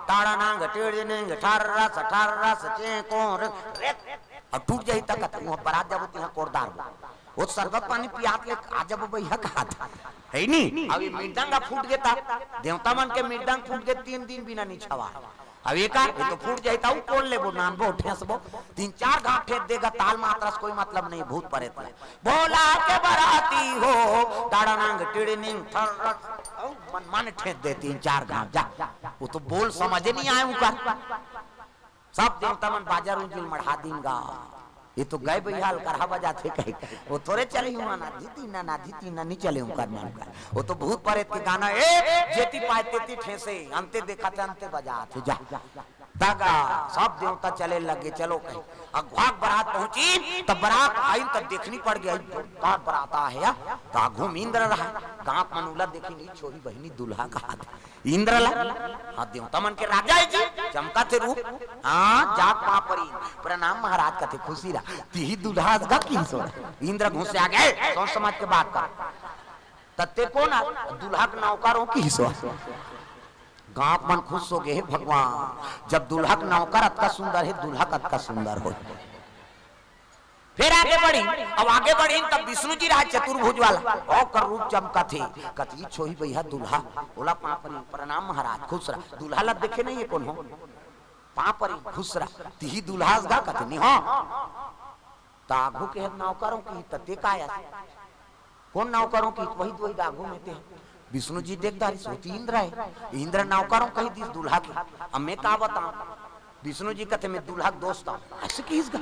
ताड़ा नांग, टिड़ निंग, ठर्रस, ठर्रस, चेंको, रे, रे। अब टूट जाही तक, तू बरात जाबो, तिहाँ कोरदार बो। वो शरबत पानी पियात ले, आ जाबो भैया कहा था। है नी? अब ये मृदंग फूट गे ता, देवता मन के मृदंग फूट गे, तीन दिन बिना नहीं छवा। अब एका, ये तो फूट जाही, त अउ कोन लेबो, नानबो, ठेसबो। तीन चार घाव ठेस देगा, ताल मात्रा से कोई मतलब नहीं, भूत परेत ले। भोला के बराती हो, ताड़ा नांग टिड़ निंग ठर्रस, अउ मन मन ठेस दे तीन चार घाव, जा। वो तो बोल समझे नहीं आए उनका। सब देवता मन बाजा रूंजिल मढ़ा दिन गा। ये तो गए बइहा ल करहा बजाथे कहे। वो थोरे चलही हुआ ना, धी तीन ना, ना, धी तीन ना, नहीं चले उनकर मन का। वो तो भूत परेत के गाना, ए, जेती पाए तेती ठेसे, अंते देखा थे, अंते बजाथे, जा। तगा, सब देवता चले लगे, चलो कहे। अगुआ के बरात पहुंची, तब बरात आई, तब देखनी पड़ गई, जोरदार बरात आ है, या? तो आघू में इंद्र रहा, गांव के मन उला देखी नहीं, छोरी बहिनी दूल्हा कहा था। इंद्र ला, हाँ, देवता मन के राजा है जी, चमका थे रूप। हाँ, जात पाँव परी, प्रणाम महाराज कथे, खुशी रहा। तिही दूल्हा असगा की सो। इंद्र घुस आगे, सोच समझ के बात कर। तत्ते कोन आ? दूल्हा के नौकर हो की सो। गांव के मन खुश हो गए, "हे भगवान, जब दूल्हा के नौकर अतका सुंदर है, दूल्हा कतका सुंदर हो।" फिर आगे बढ़ी, अब आगे बढ़ी तब विष्णु जी रहा चतुर्भुज वाला, ओकर रूप चमका थे, कथी छोही बइहा दूल्हा, ओला पाँव परी, "प्रणाम महाराज, खुश रहा।" दूल्हा ला देखे नहीं है कोन हो, पाँव परी, "खुश रहा।" तिही दूल्हा असगा कथे नहीं हो। त आघू के नौकर हो कि तते का आया? कोन नौकर हो कि वही, वही आघू में ते। विष्णु जी देख डारिस, होती इंद्र है। इंद्र नौकर हो कही दिस दूल्हा के। अब मैं का बताऊं? विष्णु जी कथे, "मैं दूल्हा के दोस्त हूं।" ऐसे किहिस गा।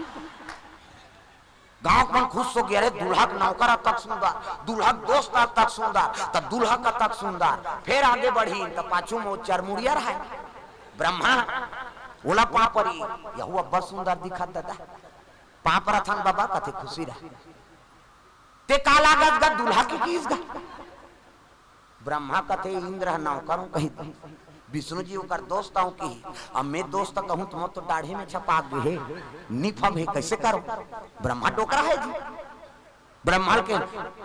गांव के मन खुश हो गया, "अरे, दूल्हा के नौकर अतक सुंदर, दूल्हा के दोस्त अतक सुंदर, त दूल्हा कतक सुंदर।" फिर आगे बढ़ी, त पाछू में वो चरमुड़िया रहा है, ब्रह्मा, ओला पाँव परी, "यहू अब्बड़ सुंदर दिखत दादा।" पाँव परथन बाबा, कथे, "खुशी रहा।" ते का लागत गा दूल्हा के किहिस गा? ब्रह्मा कथे, "इंद्र ह नौकर हो कही।" विष्णु जी ओकर दोस्त आंव किही, अब मैं दोस्त कहूं त मोर तो दाढ़ी में छपा गे हे, निफब हे, कैसे करो? ब्रह्मा डोकरा हे जी। ब्रह्मा ल के,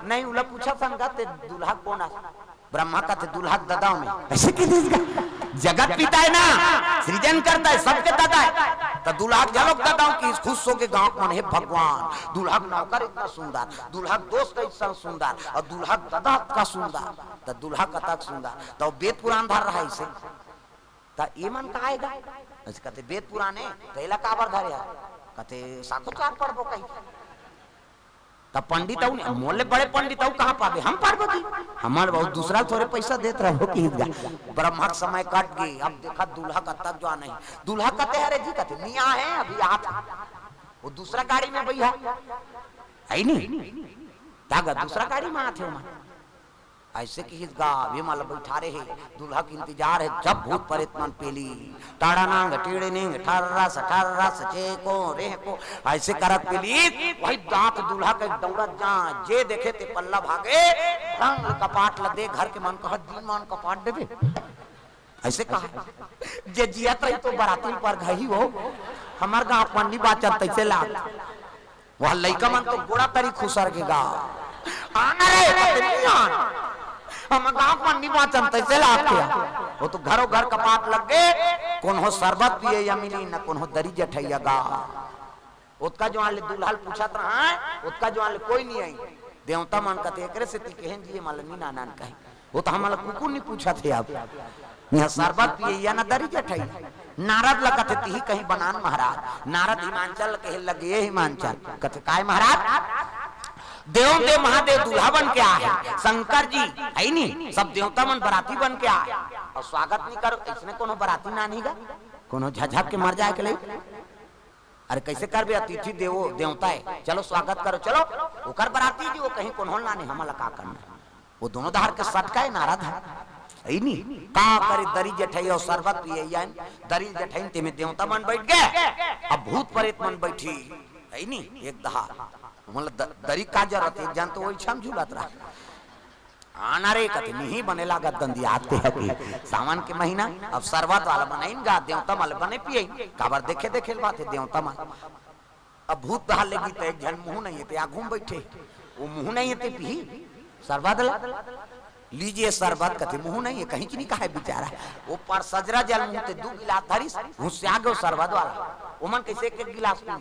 नहीं, उला पूछा संगत, ते दूल्हा कोन आस? ब्रह्मा कथे, दूल्हा के ददा आंव मैं। ऐसे कहि दिस गा? जगत पिता हे ना, सृजन करता हे, सबके ददा हे। त दूल्हा के घलोक ददा आंव किहिस, खुश होके गांव के मन, हे भगवान, दूल्हा के नौकर इतना सुंदर, दूल्हा के दोस्त इतना सुंदर, अउ दूल्हा के ददा अतका सुंदर, त दूल्हा कतक सुंदर, त वो वेद पुराण धर रहा हे इसे। त ये मन का आय गा? अइसे कथे, वेद पुराण हे, त एला काबर धरे हस? कथे, साखोचार पढ़बो कहिके। त पंडित अउ नहीं, मोर ले बड़े पंडित अउ कहां पाबे? हम पढ़बो जी। हमर बहुत दूसरा ल थोरे पैसा देत रहो किहिस गा। ब्रह्मा के समय कट गे, अब देखा दूल्हा कतक जुवान हे। दूल्हा कथे, अरे जी, कथे, मियां हे, अभी आत हे। वो दूसरा गाड़ी में बइठे हे। हे नहीं? त गा दूसरा गाड़ी में आत हे ओमन। अइसे किहिस गा, ये मन ल बइठारे हे, दूल्हा के इंतजार हे, जब भूत परेत मन पेली, टाड़ा नांग, टीड़े निंग, ठर्रस, ठर्रस, चेको, रेहको, अइसे करत पेली, वही दांत दूल्हा के दौड़त जा, जे देखे ते पल्ला भागे, रंग कपाट ल दे, घर के मन कहत, दिन मान कपाट देबे। अइसे कहा, जे जियत रही तो बराती पर घही हो, हमर गांव पंडी बाचन तइसे लाग। वह लइका मन तो गोड़ा तरी खुसर गे गा। आन रे, कते नहीं आन। हम गांव के मन नहीं बाचन, तइसे लागथे। वो तो घरो घर कपाट लग गे, कोनो सरबत पिए या मिली, न कोनो दरी जठइया गा। ओतका जुवान ले दूल्हा ल पूछत रहा, ओतका जुवान ले कोई नहीं आय। देवता मन कथे, एकरे सेती कहेन जी, ये मन ल नहीं नानन कहे। वो तो हमन ल कुकुर नहीं पूछत हे अब। इहां सरबत पिए या न दरी जठई। नारद ल कथे, तिही कहीं बनान महाराज। नारद हिमांचल ल कहे लगे, ये हिमांचल। कथे, काय महाराज? देव देव महादेव दूल्हा बन के आए हे। शंकर जी, हे नहीं, सब देवता मन बराती बन के आए हे। अउ स्वागत नहीं करो, अइसने कोनो बराती नानही गा? कोनो झझक के मर जाय के लइक? अरे कइसे करबे, अतिथि देवो देवता हे, चलो स्वागत करो, चलो। ओकर बराती जी, वो कहीं कोनो ल नाने, हमन ल का करना? वो दोनों डहर के सटका हे नारद ह। हे नहीं? का करे, दरी जठई अउ सरबत पिए आय, दरी जठइन, तेमे देवता मन बइठ गे, अब भूत परेत मन बइठी। हे नहीं? एक डहर। मतलब द-, दरी का जरूरत हे, एक झन तो वही छम झूलत रहा। आन रे, कथे, नहीं बने लागत दंदियात के हकी। सावन के महीना, अब सरबत वाला बनाइन गा, देवता मन ल बने पियइन। काबर देखे देखे ल बात हे देवता मन। अब भूत डहर ले गे त एक झन मुंह नहीं हे ते आगू में बइठे। वो मुंह नहीं हे ते पीही सरबत ला। लीजिए सरबत, कथे, मुंह नहीं हे, कहीं च नहीं कहे बिचारा। वो पर सजरा जल मुंह ते दू गिलास धरिस, घुसिया गे सरबत वाला। ओमन कइसे एक एक गिलास पी?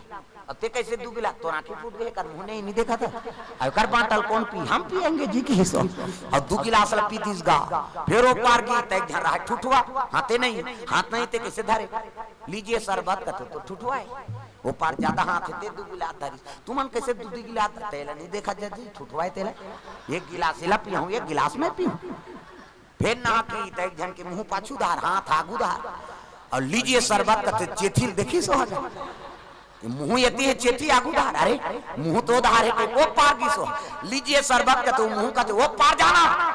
अब ते कइसे दू गिलास? तोर आंखी फूट गे, एकर मुंह नहीं, नहीं देखत हे। अउ एकर बांटल कोन पी? हम पियेंगे जी किहिस। अउ दू गिलास ल पी दिस गा। फेर ओ पार गे त एक झन रहा ठुठुआ, हाथे नहीं, हाथ नहीं ते कइसे धरे? लीजिए सरबत, कथे तो ठुठुआ हे। ओ पार जादा हाथ हे ते दू गिलास धरिस। तुमन कइसे दू दू गिलास? तेला नहीं देखत जी, ठुठुआ हे तेला। एक गिलास एला पियहूं, एक गिलास मैं पीहूं। फेर नहा के त एक झन के मुंह पाछू डहर, हाथ आगू डहर। अउ लीजिए सरबत, कथे चेथी ल देखिस हो। ये मुंह एती हे, चेथी आगू डहर। अरे, मुंह तो डहर हे, ते ओ पार गिस हो। लीजिए सरबत, कथे मुंह, कथे ओ पार जाना।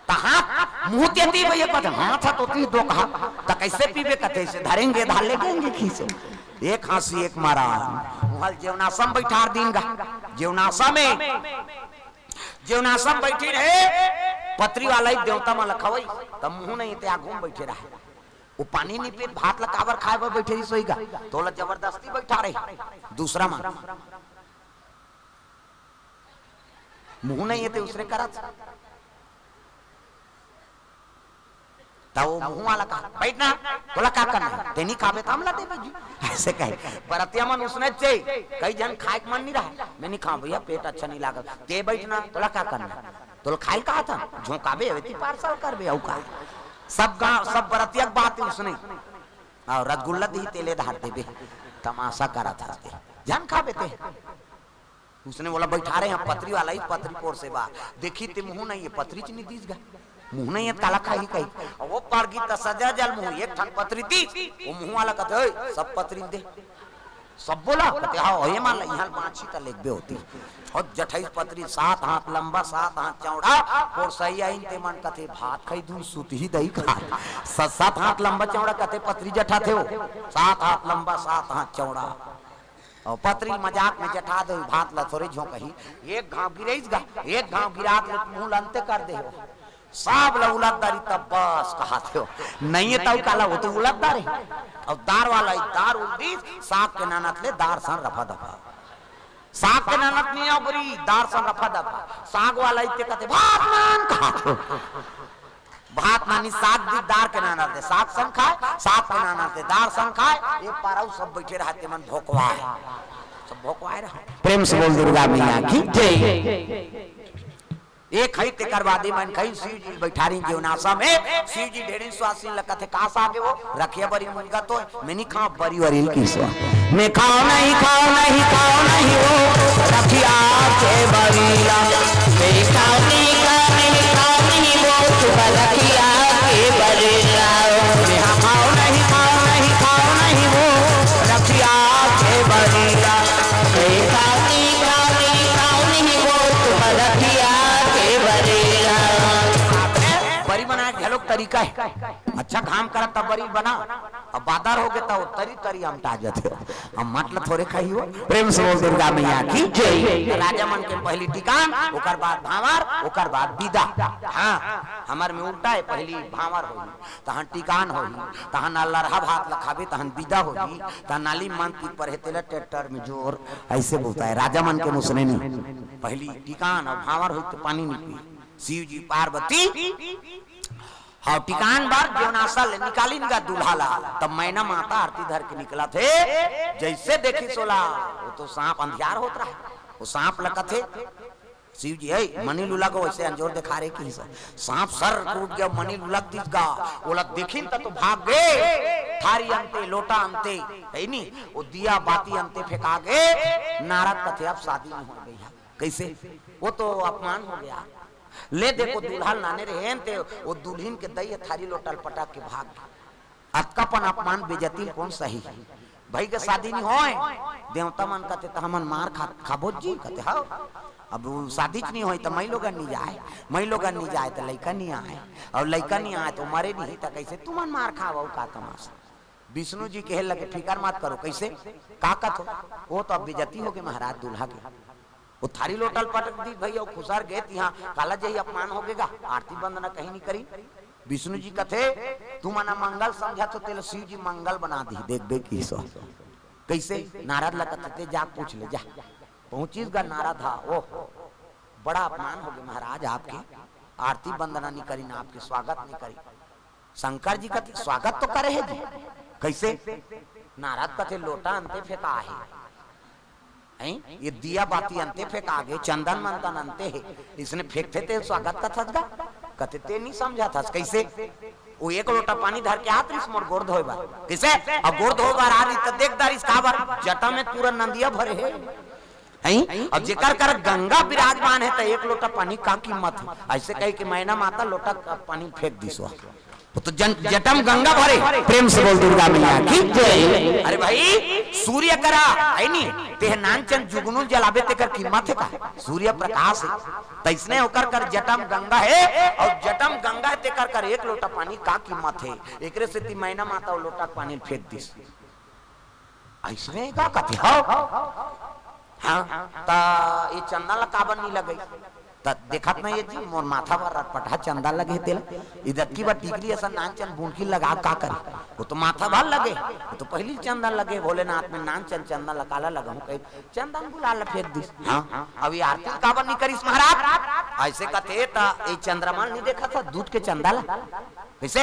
त हाथ, मुंह तेती भैया, कथे हाथ ह तो ती दो कहा। त कइसे पीबे, कथे अइसे धरेंगे, डहर ले देंगे खींचे। एक हांसी एक मारा। उहां ल जेवनासा म बइठार दीन गा। जेवनासा में, जेवनासा म बइठे रहे, पतरी वाला ही देवता मन ल खवई, त मुंह नहीं ते आगू में बइठे रहे। वो पानी नहीं पीत, भात ल काबर खाय बर बइठे रहिस होही गा, त ओला जबरदस्ती बइठारे दूसरा मन। मुंह नहीं हे ते उसने करत। त वो मुंह वाला कहा, "बइठ ना, तोला का करना हे? ते नहीं खाबे त हमला देबे जी।" अइसे कहे। बरतिया मन उसने चे, कई झन खाय के मन नहीं रहा, "मैं नहीं खांव भैया, पेट अच्छा नहीं लागत।" "ते बइठ ना, तोला का करना हे? तोला खाय ल कहा था, झोंकाबे, अबे ती पार्सल करबे, अउ का?" सब गांव, सब बरतिया के बात हे उसने। अउ रसगुल्ला दिही, तेले डहर देबे, तमाशा करत हस ते। झन खाबे ते। उसने बोला, "बइठारे हंव पतरी वाला ही, पतरी पोर से बा।" देखी ते मुंह नहीं हे, पतरी च नहीं दिस गा। मुंह नहीं हे, काला खाही कही। अउ वो पार गिस त सजरा जल मुंह, एक ठन पतरी दिस, वो मुंह वाला कथे, "ओए, सब पतरी दे।" सब बोला, कथे, "हाँ, ये मान ला, इहां बांची त लेगबे होती।" अउ जठई पतरी, सात हाथ लंबा, सात हाथ चौड़ा, पोरसई आइन ते मन कथे, "भात खाई दून, सुतही दही खा।" सात, सात हाथ लंबा चौड़ा कथे पतरी जठा थे वो, सात हाथ लंबा, सात हाथ चौड़ा। अउ पतरी मजाक में जठा दे, भात ला थोरे झोंकही। एक घांव गिरइस गा, एक घांव गिरात ले मुंह ल अंते कर दे हो। सब ला उलद डारी तब बस कहाथे हो। नहीं हे तउ काला, वो तो उलद डारे। अब दार वाला ही दार उलदिस, साग के नानत ले दार सन रफा दफा। साग के नानत नहीं हे बरी, दार सन रफा दफा। साग वाला इते कहते, "भात नान" कहाथे हो। भात नानी साग दी, दार के नानत ले साग सन खाय, साग के नानत ले दार सन खाय। ये पारऊ सब बैठे रहते मन भोकवाय, सब भोकवाय रहा। प्रेम से बोल दुर्गा मैया की जय। एक हई तेकर बाद मन खई शिव जी बैठारी जेवनासा में। शिव जी ढेरिन सुवासिन ल कथे, "का साग हे वो? रखिया बरी मुनगा तो मैं नहीं खाव बरी वरी ल किसो। मैं खाव नहीं, खाव नहीं, खाव नहीं वो रखिया के बरी ला। मैं खाव नहीं, खाव नहीं, खाव नहीं वो रखिया के बरी ला। मैं खाव नहीं, खाव नहीं, खाव नहीं वो रखिया के बरी ला। मैं खाव नहीं, खाव नहीं, खाव नहीं वो रखिया के बरी ला।" बरी बनाय के घलोक तरीका हे। अच्छा घाम करत तब बरी बना, अब बादर हो गे त तरी तरी अमटा जथे। अब मत ल थोरे खाही हो। प्रेम से बोल दुर्गा मैया की जय। राजा मन के पहली टिकान, ओकर बाद भांवर, ओकर बाद बिदा। हाँ, हमर में उल्टा हे, पहली भांवर होही, तहन टिकान होही, तहन लरहा भात ल खाबे, तहन बिदा होही, तहन नाली मन पीत पर हे तेला ट्रैक्टर में जोर, ऐसे बोलता है। राजा मन के मुसने नहीं, पहली टिकान अउ भांवर होही त पानी नहीं पी। शिव जी पार्वती हाँ, टिकान बर जेवनासा ले निकालिन गा दूल्हा ला, तब मैना माता आरती धर के निकलत हे। जैसे देखिस ओला, वो तो सांप अंधियार होत रहा, वो सांप ल कथे, "शिव जी, हे, मनी ल उलग" वैसे अंजोर देखा रहे कि सांप सर कूद गया, मनी ल उलग दिस गा, ओला देखिन त तो भाग गे। थारी अंते, लोटा अंते, हे नी, वो दिया बाती अंते फेंका गे। नारद कथे, "अब शादी नहीं हो गई है।" कैसे? वो तो अपमान हो गया। ले देखो, दूल्हा ल नाने रहे ते, वो दुल्हिन के दई थारी लोटा ल पटक के भाग गे। अतका पन अपमान बेजती ल कोन सही? भई के शादी नहीं होय, देवता मन कथे, "त हमन मार खा, खाबो जी?" कथे, "हव।" अब वो शादी च नहीं होय त मई लोगन नहीं जाय, मई लोगन नहीं जाय त लइका नहीं आय, अउ लइका नहीं आय त मरे नहीं, त कैसे तुमन मार खावव, का तमाशा? विष्णु जी कहे लगे, "फिकर मत करो।" कैसे? का कथो? वो तो अब बेजती हो गे महाराज दूल्हा के। वो थारी लोटा ल पटक दिस भई, वो खुसर गे तिहां, काला जही अपमान हो गे गा, आरती वंदना कहीं नहीं करी। विष्णु जी कथे, "तुमन अमंगल समझत हो, तेला शिव जी मंगल बना दिही।" देख, देख, किसो। कैसे? नारद ल कथे, "ते जा पूछ ले, जा।" पहुंचिस गा नारद हा, "ओह, बड़ा अपमान हो गे महाराज आपके, आरती वंदना नहीं करी ना, आपके स्वागत नहीं करी।" शंकर जी कथे, "स्वागत तो करे हे जी।" कैसे? नारद कथे, "लोटा अंते फेंका हे।" हैं? ये दिया बाती अंते फेंका गे, चंदन मंदन अंते हे, इसने फेंकथे ते स्वागत कथस गा? कथे, "ते नहीं समझत हस।" कैसे? वो एक लोटा पानी धर के आत रिस मोर गोड़ धोए बर। कैसे? अब गोड़ धोए बर आ रिस त देख डारिस काबर? जटा में पूरा नंदिया भरे हे। हैं? अब जेकर कर गंगा विराजमान हे त एक लोटा पानी का कीमत हे? ऐसे कह के मैना माता लोटा का पानी फेंक दिस वहाँ। वो तो जन, जटम गंगा भरे। प्रेम से बोल दुर्गा मैया की जय। अरे भाई, सूर्य करा हे नी, तेह नानचन जुगनू ल जलाबे तेकर कीमत हे का? सूर्य प्रकाश हे। तैसने ओकर कर जटम गंगा हे, अउ जटम गंगा हे तेकर कर एक लोटा पानी का कीमत हे? एकरे सेती मैना माता वो लोटा के पानी ल फेंक दिस। अइसने का कथे? हव। हाँ, त ये चंदन ला काबर नहीं लगई? त देखत नहीं हे जी, मोर माथा बर रटपटहा चंदन लगे हे तेला। इदतकी बर टिकली असन नानचन बुनकी लगा का करे? वो तो माथा भर लगे, वो तो पहली चंदन लगे भोलेनाथ में, नानचन चंदन ला काला लगाहूं कही चंदन गुलाल ला फेंक दिस। हाँ, अब ये आरती काबर नहीं करिस महाराज? ऐसे कथे त ये चंद्रमा नहीं देखत हे, दूध के चंदा ला। कैसे?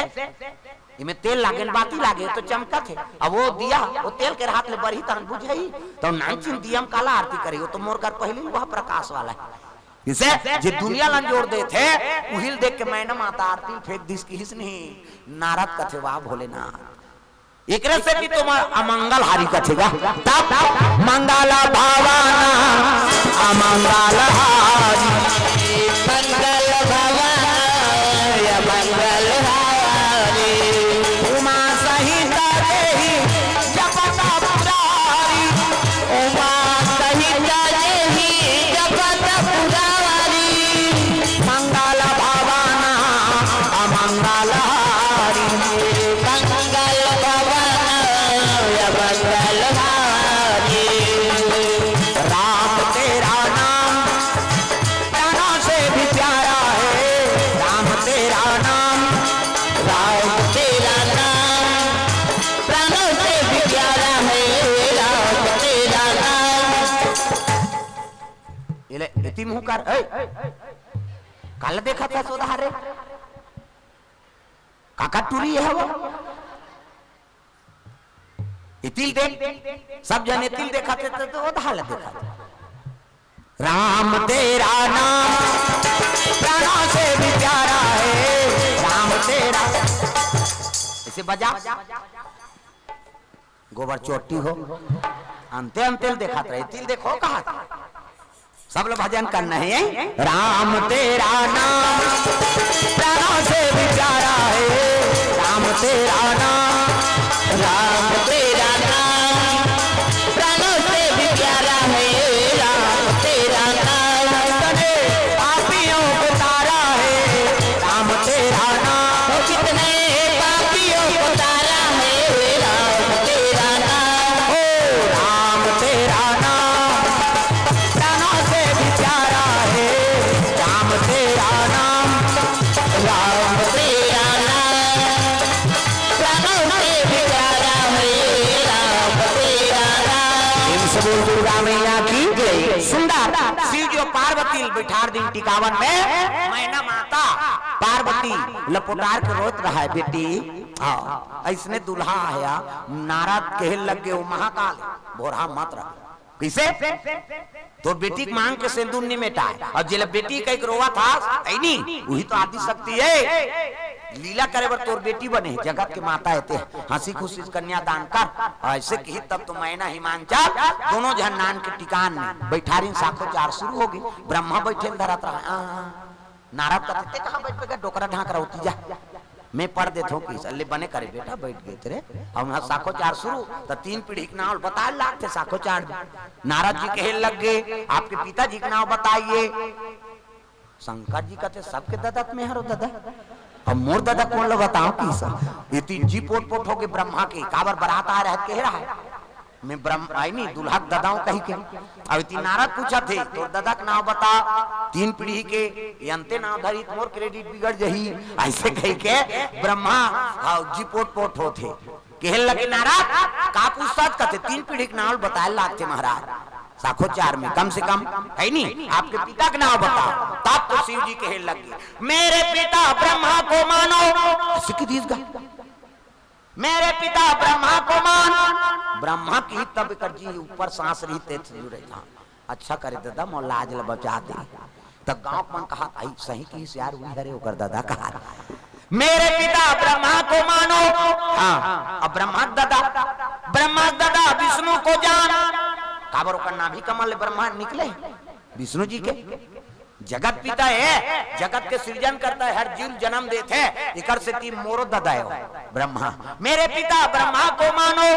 इमे तेल लागे न बाती लागे तो चमकत हे। अब वो दिया, वो तेल के हाथ ले बरही तहन बुझही, तो नानचिन दिया म काला आरती करही, वो तो मोर कर पहली वह प्रकाश वाला हे। इसे जे दुनिया ला अंजोर देत हे, उही ल देख के मैना माता आरती फेंक दिस किहिस नहीं। नारद कथे, "वाह भोलेनाथ।" एकरे सेती तो म-, अमंगल हारी कथे गा। तब मंगल भवन अमंगल हारी। मंगल भवन अमंगल हारी। उमा सहित देहि जपत पुरारी। उमा सहित देहि जपत पुरारी। मंगल भवन अमंगल हारी। मंगल भवन अमंगल हारी। राम तिमहू कर, ए, काला देखत हस ओदहा रे? काकर टूरी हे वो? एती ल देख, सब झन एती ल देखत हे, त, त ओदहा ल देखत हे। राम तेरा नाम प्राणों से भी प्यारा है, राम तेरा। ऐसे बजा। गोबर चोटी हो, अंते अंते ल देखत रहे, एती ल देखो कहा। सब लोग भजन करना है, यही। राम तेरा नाम प्राणों से भी प्यारा है, राम तेरा नाम, राम तेरा नाम प्राणों से भी प्यारा है, राम तेरा नाम। इतने पापियों को तारा है, राम तेरा नाम। ओ, कितने पापियों को तारा है, राम तेरा नाम। ओ, राम तेरा नाम प्राणों से भी प्यारा है, राम तेरा नाम। राम तेरा नाम प्राणों से भी प्यारा है, राम तेरा नाम। प्रेम से बोल दुर्गा मैया की जय। सुंदर शिव जी अउ पार्वती ल बइठार दिन टिकावन में, मैना माता पार्वती ल पोटार के रोत रहा है, बेटी, हाँ, अइसने दूल्हा आया, नारद कहे लग गे, वो महाकाल, भोरहा मत रह। कइसे? तोर बेटी के मांग के सेंदूर नी मेटाय, अउ जेला बेटी कहि के रोवत हस, अइ नी, उही तो आदि शक्ति हे। लीला करे बर तोर बेटी बने हे, जगत के माता हे ते, हंसी खुशी से कन्यादान कर। अइसे किही तब तो मैना हिमांचल दोनों झन नान के टिकान में बइठारिन, साखोचार शुरू होगे। ब्रह्मा बइठे ल धरत रहा, आ, नारद कथे, "ते कहाँ बइठ गे, डोकरा ढांक रहा होती जा।" मैं पढ़ देथों कि अल्ले बने करे बेटा, बइठ गे तेरे। अउ उहाँ साखोचार शुरू, त तीन पीढ़ी के नाम बताए लागथे साखोचार में। नारद जी कहे लग गे, "आपके पिताजी के नाम बताइए।" शंकर जी कथे, "सबके ददा त मैं हरों ददा, अब मोर ददा कोन ल बताओं?" कइसे एती जी पोट पोट होगे ब्रह्मा के, काबर बरात आय रहा हे त कहे रहा हे। मैं ब्रह्म-, अइ नी, दूल्हा के ददा हूँ कहि के। अब एती नारद पूछत हे, "तोर ददा के नाम बता, तीन पीढ़ी के, अंते नाम धरी त मोर credit बिगड़ जही।" अइसे कहि के ब्रह्मा, हाँ, जी पोट पोट होत हे। कहे लगे नारद, "का पूछत?" कथे, "तीन पीढ़ी के नाम बताए लागथे महाराज, साखोचार में कम से कम, अइ नी, आपके पिता के नाम बताओ।" तब तो शिव जी कहे लग गे, "मेरे पिता ब्रह्मा को मानो।" अइसे कहि दिस गा। "मेरे पिता ब्रह्मा को मान।" ब्रह्मा के तब एकर जी ऊपर सांस रहिथे, जुड़े था। "अच्छा करे ददा, मोर लाज ल बचा दे।" त गांव के मन कहा, "अइ सही कहिस यार, उही हरे ओकर ददा कहा।" "मेरे पिता ब्रह्मा को मानो।" हाँ, अब ब्रह्मा के ददा, ब्रह्मा के ददा विष्णु को जान। काबर ओकर नाभि कमल ले ब्रह्मा निकले, विष्णु जी के। जगत पिता हे, जगत के सृजन करता हे, हर जीव ल जनम देथे, एकर सेती मोरो ददा हे ब्रह्मा। "मेरे पिता ब्रह्मा को मानो,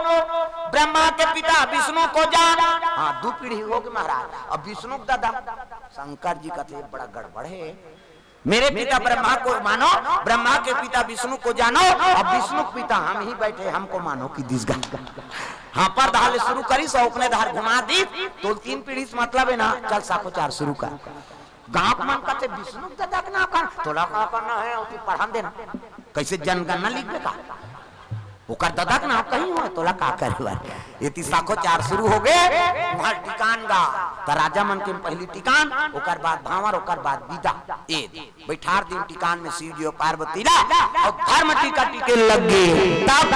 ब्रह्मा के पिता विष्णु को जान।" हाँ, दू पीढ़ी होगे महाराज। अब विष्णु के ददा शंकर जी कथे, "बड़ा गड़बड़ हे, मेरे पिता ब्रह्मा को मानो, ब्रह्मा के पिता विष्णु को जानो, अब विष्णु के पिता हम ही बइठे, हमको मानो," कहि दिस गा। हाँ, पर धार ले शुरू करिस, अउ ओकने धार घुमा दिस, "तोला तीन पीढ़ी से मतलब हे ना, चल साखोचार शुरू कर।" गांव के मन कथे, "विष्णु के ददा के नाम का, तोला का करना हे, ओती पढ़न देना, कइसे जनगणना लिखबे का? ओकर ददा के नाम कहीं होय, तोला का करे बर?" एती साखोचार शुरू होगे, उहाँ टिकान गा, त राजा मन के पहिली टिकान, ओकर बाद भांवर, ओकर बाद बिदा। ए बइठार दिन टिकान में शिव जी अउ पार्वती ला, अउ धर्म टीका टीके लग गे। तब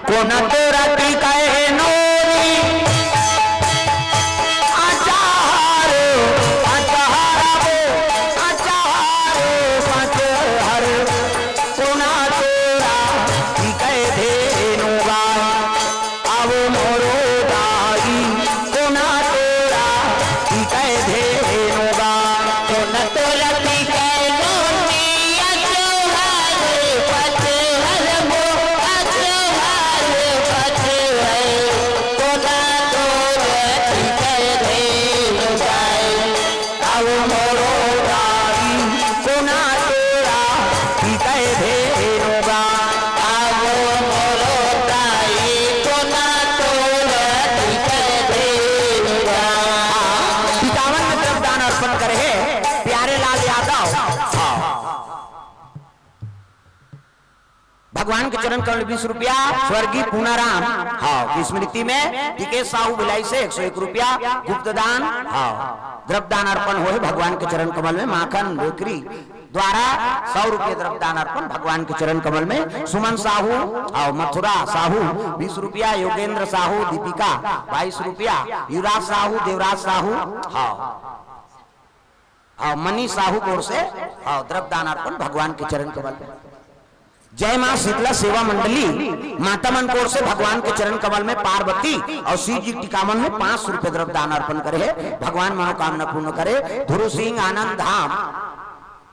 कोन तोरा टीका हे नोरी, अचार, अचार, अचार, अचार, कोन तोरा टीका हे धेनु गा। अब मोरो दाई कोन तोरा टीका हे धेनु गा। कोन तोरा टीका हे नोनी, अचोहर पचहर मो, अचोहर पचहर। कोन तोरा टीका हे धेनु गा। अब मोरो दाई कोन तोरा टीका हे धेनु गा। अब मोरो दाई कोन तोरा टीका हे धेनु गा। हाँ, टिकावन में द्रव्यदान अर्पण करे हे प्यारे लाल यादव। हाँ। भगवान के चरण कमल बीस रुपया, स्वर्गीय पूनाराम, हाँ, की स्मृति में टीके साहू भिलाई से एक सौ एक रुपया, गुप्तदान, हाँ, द्रव्यदान अर्पण होए भगवान के चरण कमल में, माखन बेकरी द्वारा सौ रुपये द्रव्यदान अर्पण भगवान के चरण कमल में, सुमन साहू, हाँ, मथुरा साहू बीस रुपया, योगेंद्र साहू, दीपिका बाईस रुपया, युवराज साहू, देवराज साहू, हाँ, हाँ, मनीष साहू की ओर से, हाँ, द्रव्यदान अर्पण भगवान के चरण कमल में। जय माँ शीतला सेवा मंडली माता मन की ओर से भगवान के चरण कमल में पार्वती और शिव जी के टिकावन में पाँच सौ रुपये द्रव्यदान अर्पण करे हे। भगवान मनोकामना पूर्ण करे। ध्रुव सिंह, आनंद धाम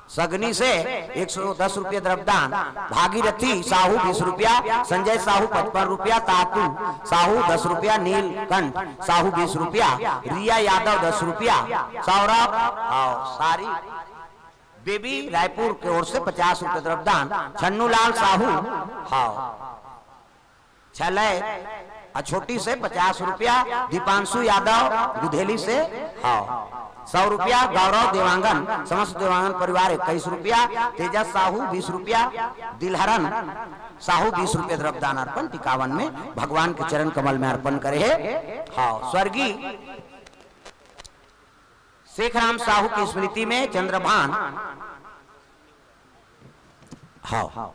सगनी से एक सौ दस रुपये द्रव्यदान, भागीरथी साहू बीस रुपया, संजय साहू पचपन रुपया, तातू साहू दस रुपया, नीलकंठ साहू बीस रुपया, रिया यादव दस रुपया, सौरभ और सारी बेबी रायपुर के ओर से पचास रुपये द्रव्यदान, छन्नूलाल साहू, हाँ, छलय अछोटी से पचास रुपया, दीपांशु यादव गुधेली से, हाँ, सौ रुपया, गौरव देवांगन, समस्त देवांगन परिवार इक्कीस रुपया, तेजस साहू बीस रुपया, दिलहरन साहू बीस रुपये द्रव्यदान अर्पण टिकावन में भगवान के चरण कमल में अर्पण करे हे। हाँ, स्वर्गीय शेखराम साहू की स्मृति में चंद्रभान, हाँ,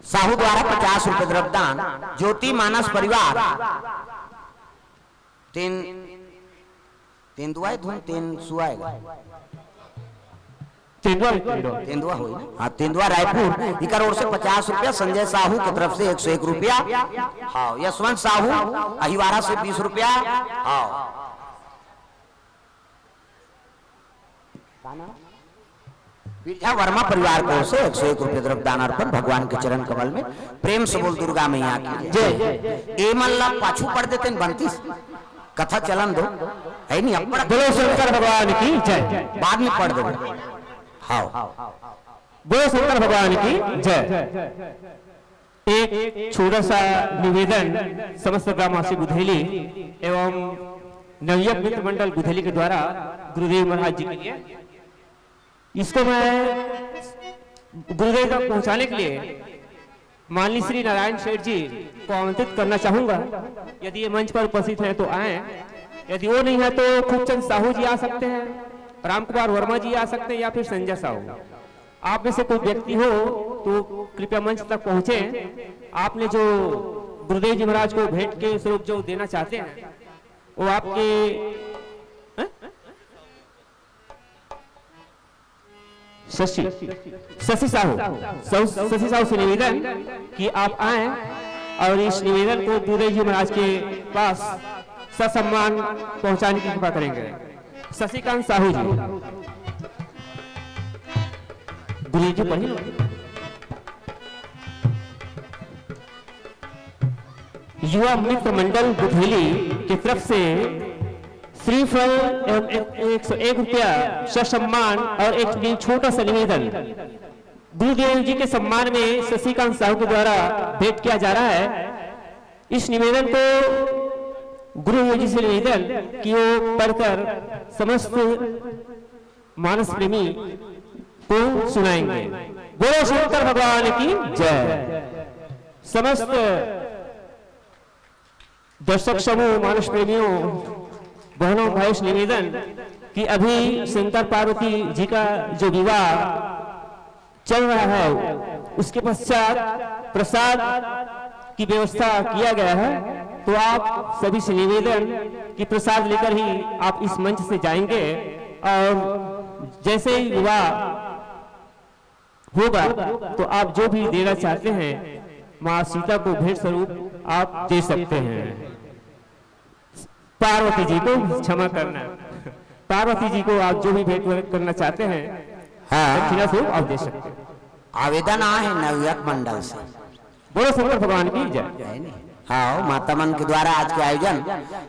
साहू द्वारा पचास रुपये द्रव्यदान, ज्योति मानस परिवार, तेन, तेंदुआ धुन, तेंदुआ आएगा। तेंदुआ, तेंदुआ। तेंदुआ होई ना? हाँ, तेंदुआ रायपुर, इकर ओर से पचास रुपया, संजय साहू की तरफ से एक सौ एक रुपया, हाँ, यशवंत साहू अहिवारा से बीस रुपया, हाँ, बिरजा वर्मा परिवार की ओर से एक सौ एक रुपये द्रव्यदान अर्पण भगवान के चरण कमल में। प्रेम से बोल दुर्गा मैया की जय। ए मन ला पाछू पढ़ देते न बनतीस, कथा चलन दो, है नहीं, अब पढ़। बोलो शंकर भगवान की जय। बाद में पढ़ दो। हाँ, बोलो शंकर भगवान की जय। एक छोटा सा निवेदन समस्त ग्रामवासी गुधेली एवं नवयुवक मित्र मंडल गुधेली के द्वारा गुरुदेव महाराज जी के लिए, इसको मैं गुरुदेव तक पहुंचाने के लिए माननीय श्री नारायण सेठ जी को आमंत्रित करना चाहूंगा। यदि ये मंच पर उपस्थित हैं तो आए, यदि वो नहीं है तो खूबचंद साहू जी आ सकते हैं, राम कुमार वर्मा जी आ सकते हैं या फिर संजय साहू। आप में से कोई व्यक्ति हो तो कृपया मंच तक पहुंचे। आपने जो गुरुदेव जी महाराज को भेंट के स्वरूप जो देना चाहते हैं, वो आपके, हैं? शशि, शशि साहू, साहू, शशि साहू से निवेदन कि आप आए और इस निवेदन को गुरुदेव जी महाराज के पास ससम्मान पहुंचाने की कृपा करेंगे। शशिकांत साहू जी, गुरु जी पढ़िए। युवा मित्र मंडल गुधेली की तरफ से श्रीफल एवं एक, एक सौ एक रुपया ससम्मान और एक छोटा सा निवेदन गुरुदेव जी के सम्मान में शशिकांत साहू के द्वारा भेंट किया जा रहा है। इस निवेदन को गुरुदेव जी से निवेदन कि वो पढ़कर समस्त मानस प्रेमी को सुनाएंगे। बोलो शंकर भगवान की जय। समस्त दर्शक समूह, मानस प्रेमियों, बहनों, भाइयों से निवेदन कि अभी शंकर पार्वती जी का जो विवाह चल रहा है, उसके पश्चात प्रसाद की व्यवस्था किया गया है। तो आप सभी से निवेदन कि प्रसाद लेकर ही आप इस मंच से जाएंगे और जैसे ही विवाह होगा तो आप जो भी देना चाहते हैं माँ सीता को भेंट स्वरूप आप दे सकते हैं। पार्वती जी को क्षमा करना, पार्वती जी को आप जो भी भेंट करना चाहते हैं, हाँ। दक्षिणा स्वरूप आप दे सकते हैं। आवेदन आए हे नवयुवक मंडल से। बोलो शंकर भगवान की जय। है नहीं? हाँ, माता मन के द्वारा आज के आयोजन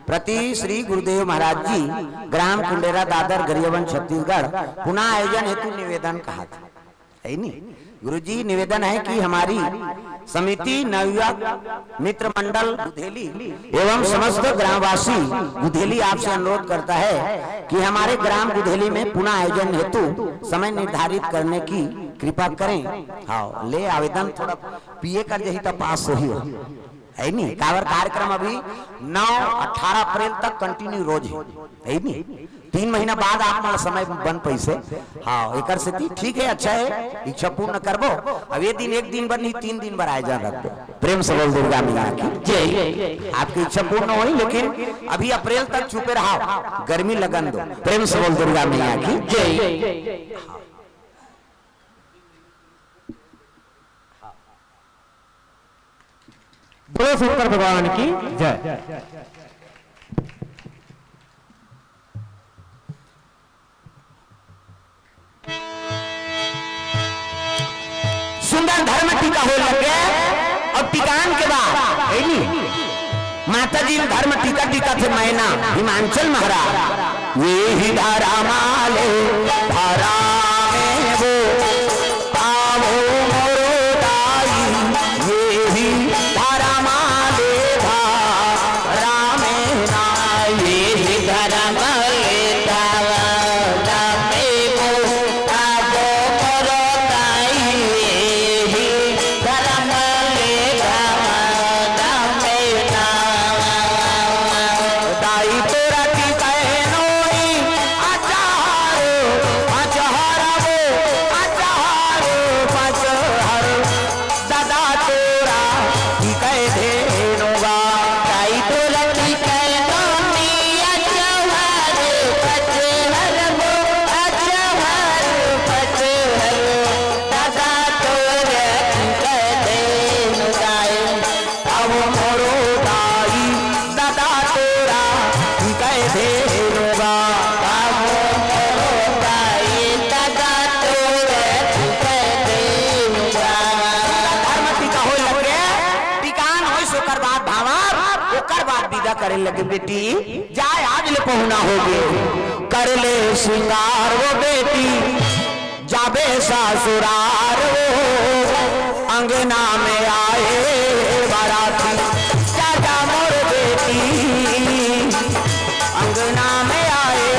प्रति श्री गुरुदेव महाराज जी, ग्राम कुंडेरा, दादर, गरियाबंद, छत्तीसगढ़, पुनः आयोजन हेतु निवेदन कहा था, है नहीं? गुरुजी, निवेदन है कि हमारी समिति नवयुवक मित्र मंडल गुधेली एवं समस्त ग्रामवासी गुधेली आपसे अनुरोध करता है कि हमारे ग्राम गुधेली में पुनः आयोजन हेतु समय निर्धारित करने की कृपा करें। हाँ, ले आवेदन थोड़ा पिए कर जही त पास होही हो, है नी? काबर कार्यक्रम अभी नौ अठारह अप्रैल तक continue रोज है, है नी? तीन महीना बाद आप मन समय बन पैसे। हाँ, एकर सेती ठीक है, अच्छा है, इच्छा पूर्ण करबो। अब ये दिन एक दिन बर नहीं, तीन दिन बर आयोजन रखबो। प्रेम से बोल दुर्गा मैया की जय। आपकी इच्छा पूर्ण होही, लेकिन अभी अप्रैल तक चुपे रहा, गर्मी लगन दो। प्रेम से बोल दुर्गा मैया की जय। बोलो शंकर भगवान की जय। सुंदर धर्म टीका होय लग गे। अउ टीकान के बाद, है नी? माता जी धर्म टीका टीका थे मैना हिमांचल महाराज। ये ही धर्म आले धर्म में वो आवो मोरो दाई, ये ही धर्म आले धर्म में ना, ये ही धर्म आले धर्म में वो आवो मोरो दाई, ये ही धर्म आले धर्म में ना। दाई तोरा की बहनोई अचार, अचहर वो अचार, पचहर। दादा तोरा की कह धेनुवा। दाई तोरा की कह नोनी अचहर, पचहर वो अचहर, पचहर। दादा तोरा की कह धेनु दाई। अब मोरो दाई दादा तोरा कह धेनुवा। अब मोरो दाई दादा तोरा कह धेनुवा। धर्म टीका होय लगे, टीकान होय ओकर बाद भावर, ओकर बाद विदा करे लगे, बेटी जाय आज ले पहुना होगे, कर ले श्रृंगार वो बेटी। जाबे ससुरार वो, अंगना में आए बाराती। जा जा मोर बेटी, अंगना में आए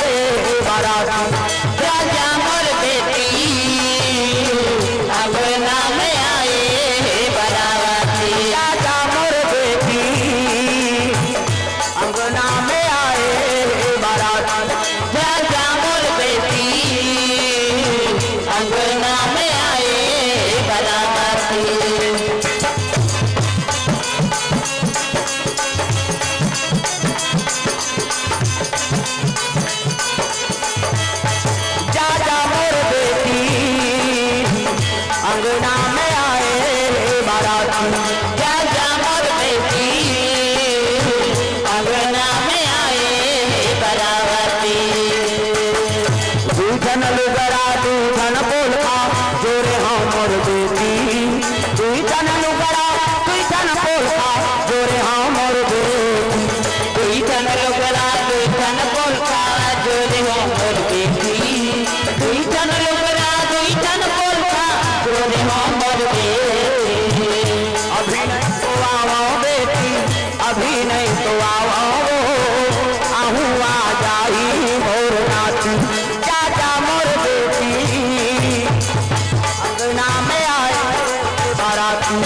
बाराती। जा जा मोर बेटी, अंगना में आए बाराती। जा जा मोर बेटी, अंगना में आए बारात। जा जा मोर बेटी, अंगना में आए बारात। जा जा मोर बेटी, अंगना में आए बारात। जा जा मोर बेटी, अंगना में आए बारात। दुई ठन लुगरा, दुई ठन पोलका, जोरे हो मोर बेटी। दुई ठन लुगरा, दुई ठन पोलका, जोरे हो मोर बेटी। दुई ठन लुगरा, दुई ठन पोलका, जोरे हो मोर बेटी। दुई ठन लुगरा, दुई ठन पोलका, जोरे हो मोर बेटी। अभी नहीं तो आवो बेटी, अभी नहीं तो आवो, आहू आ जाई मोर नाती। जा जा मोर बेटी, अंगना में आए बाराती।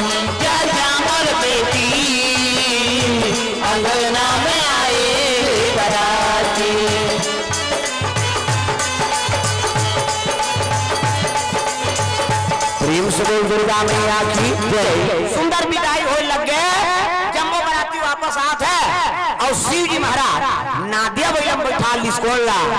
जा जा मोर बेटी, अंगना में आए बाराती। प्रेम से बोल दुर्गा मैया की जय। सुंदर विदाई होय लग गे, जम्मो बराती वापस आत हे अउ शिव जी महाराज नादिया बइला म बइठा लिस कोन ला,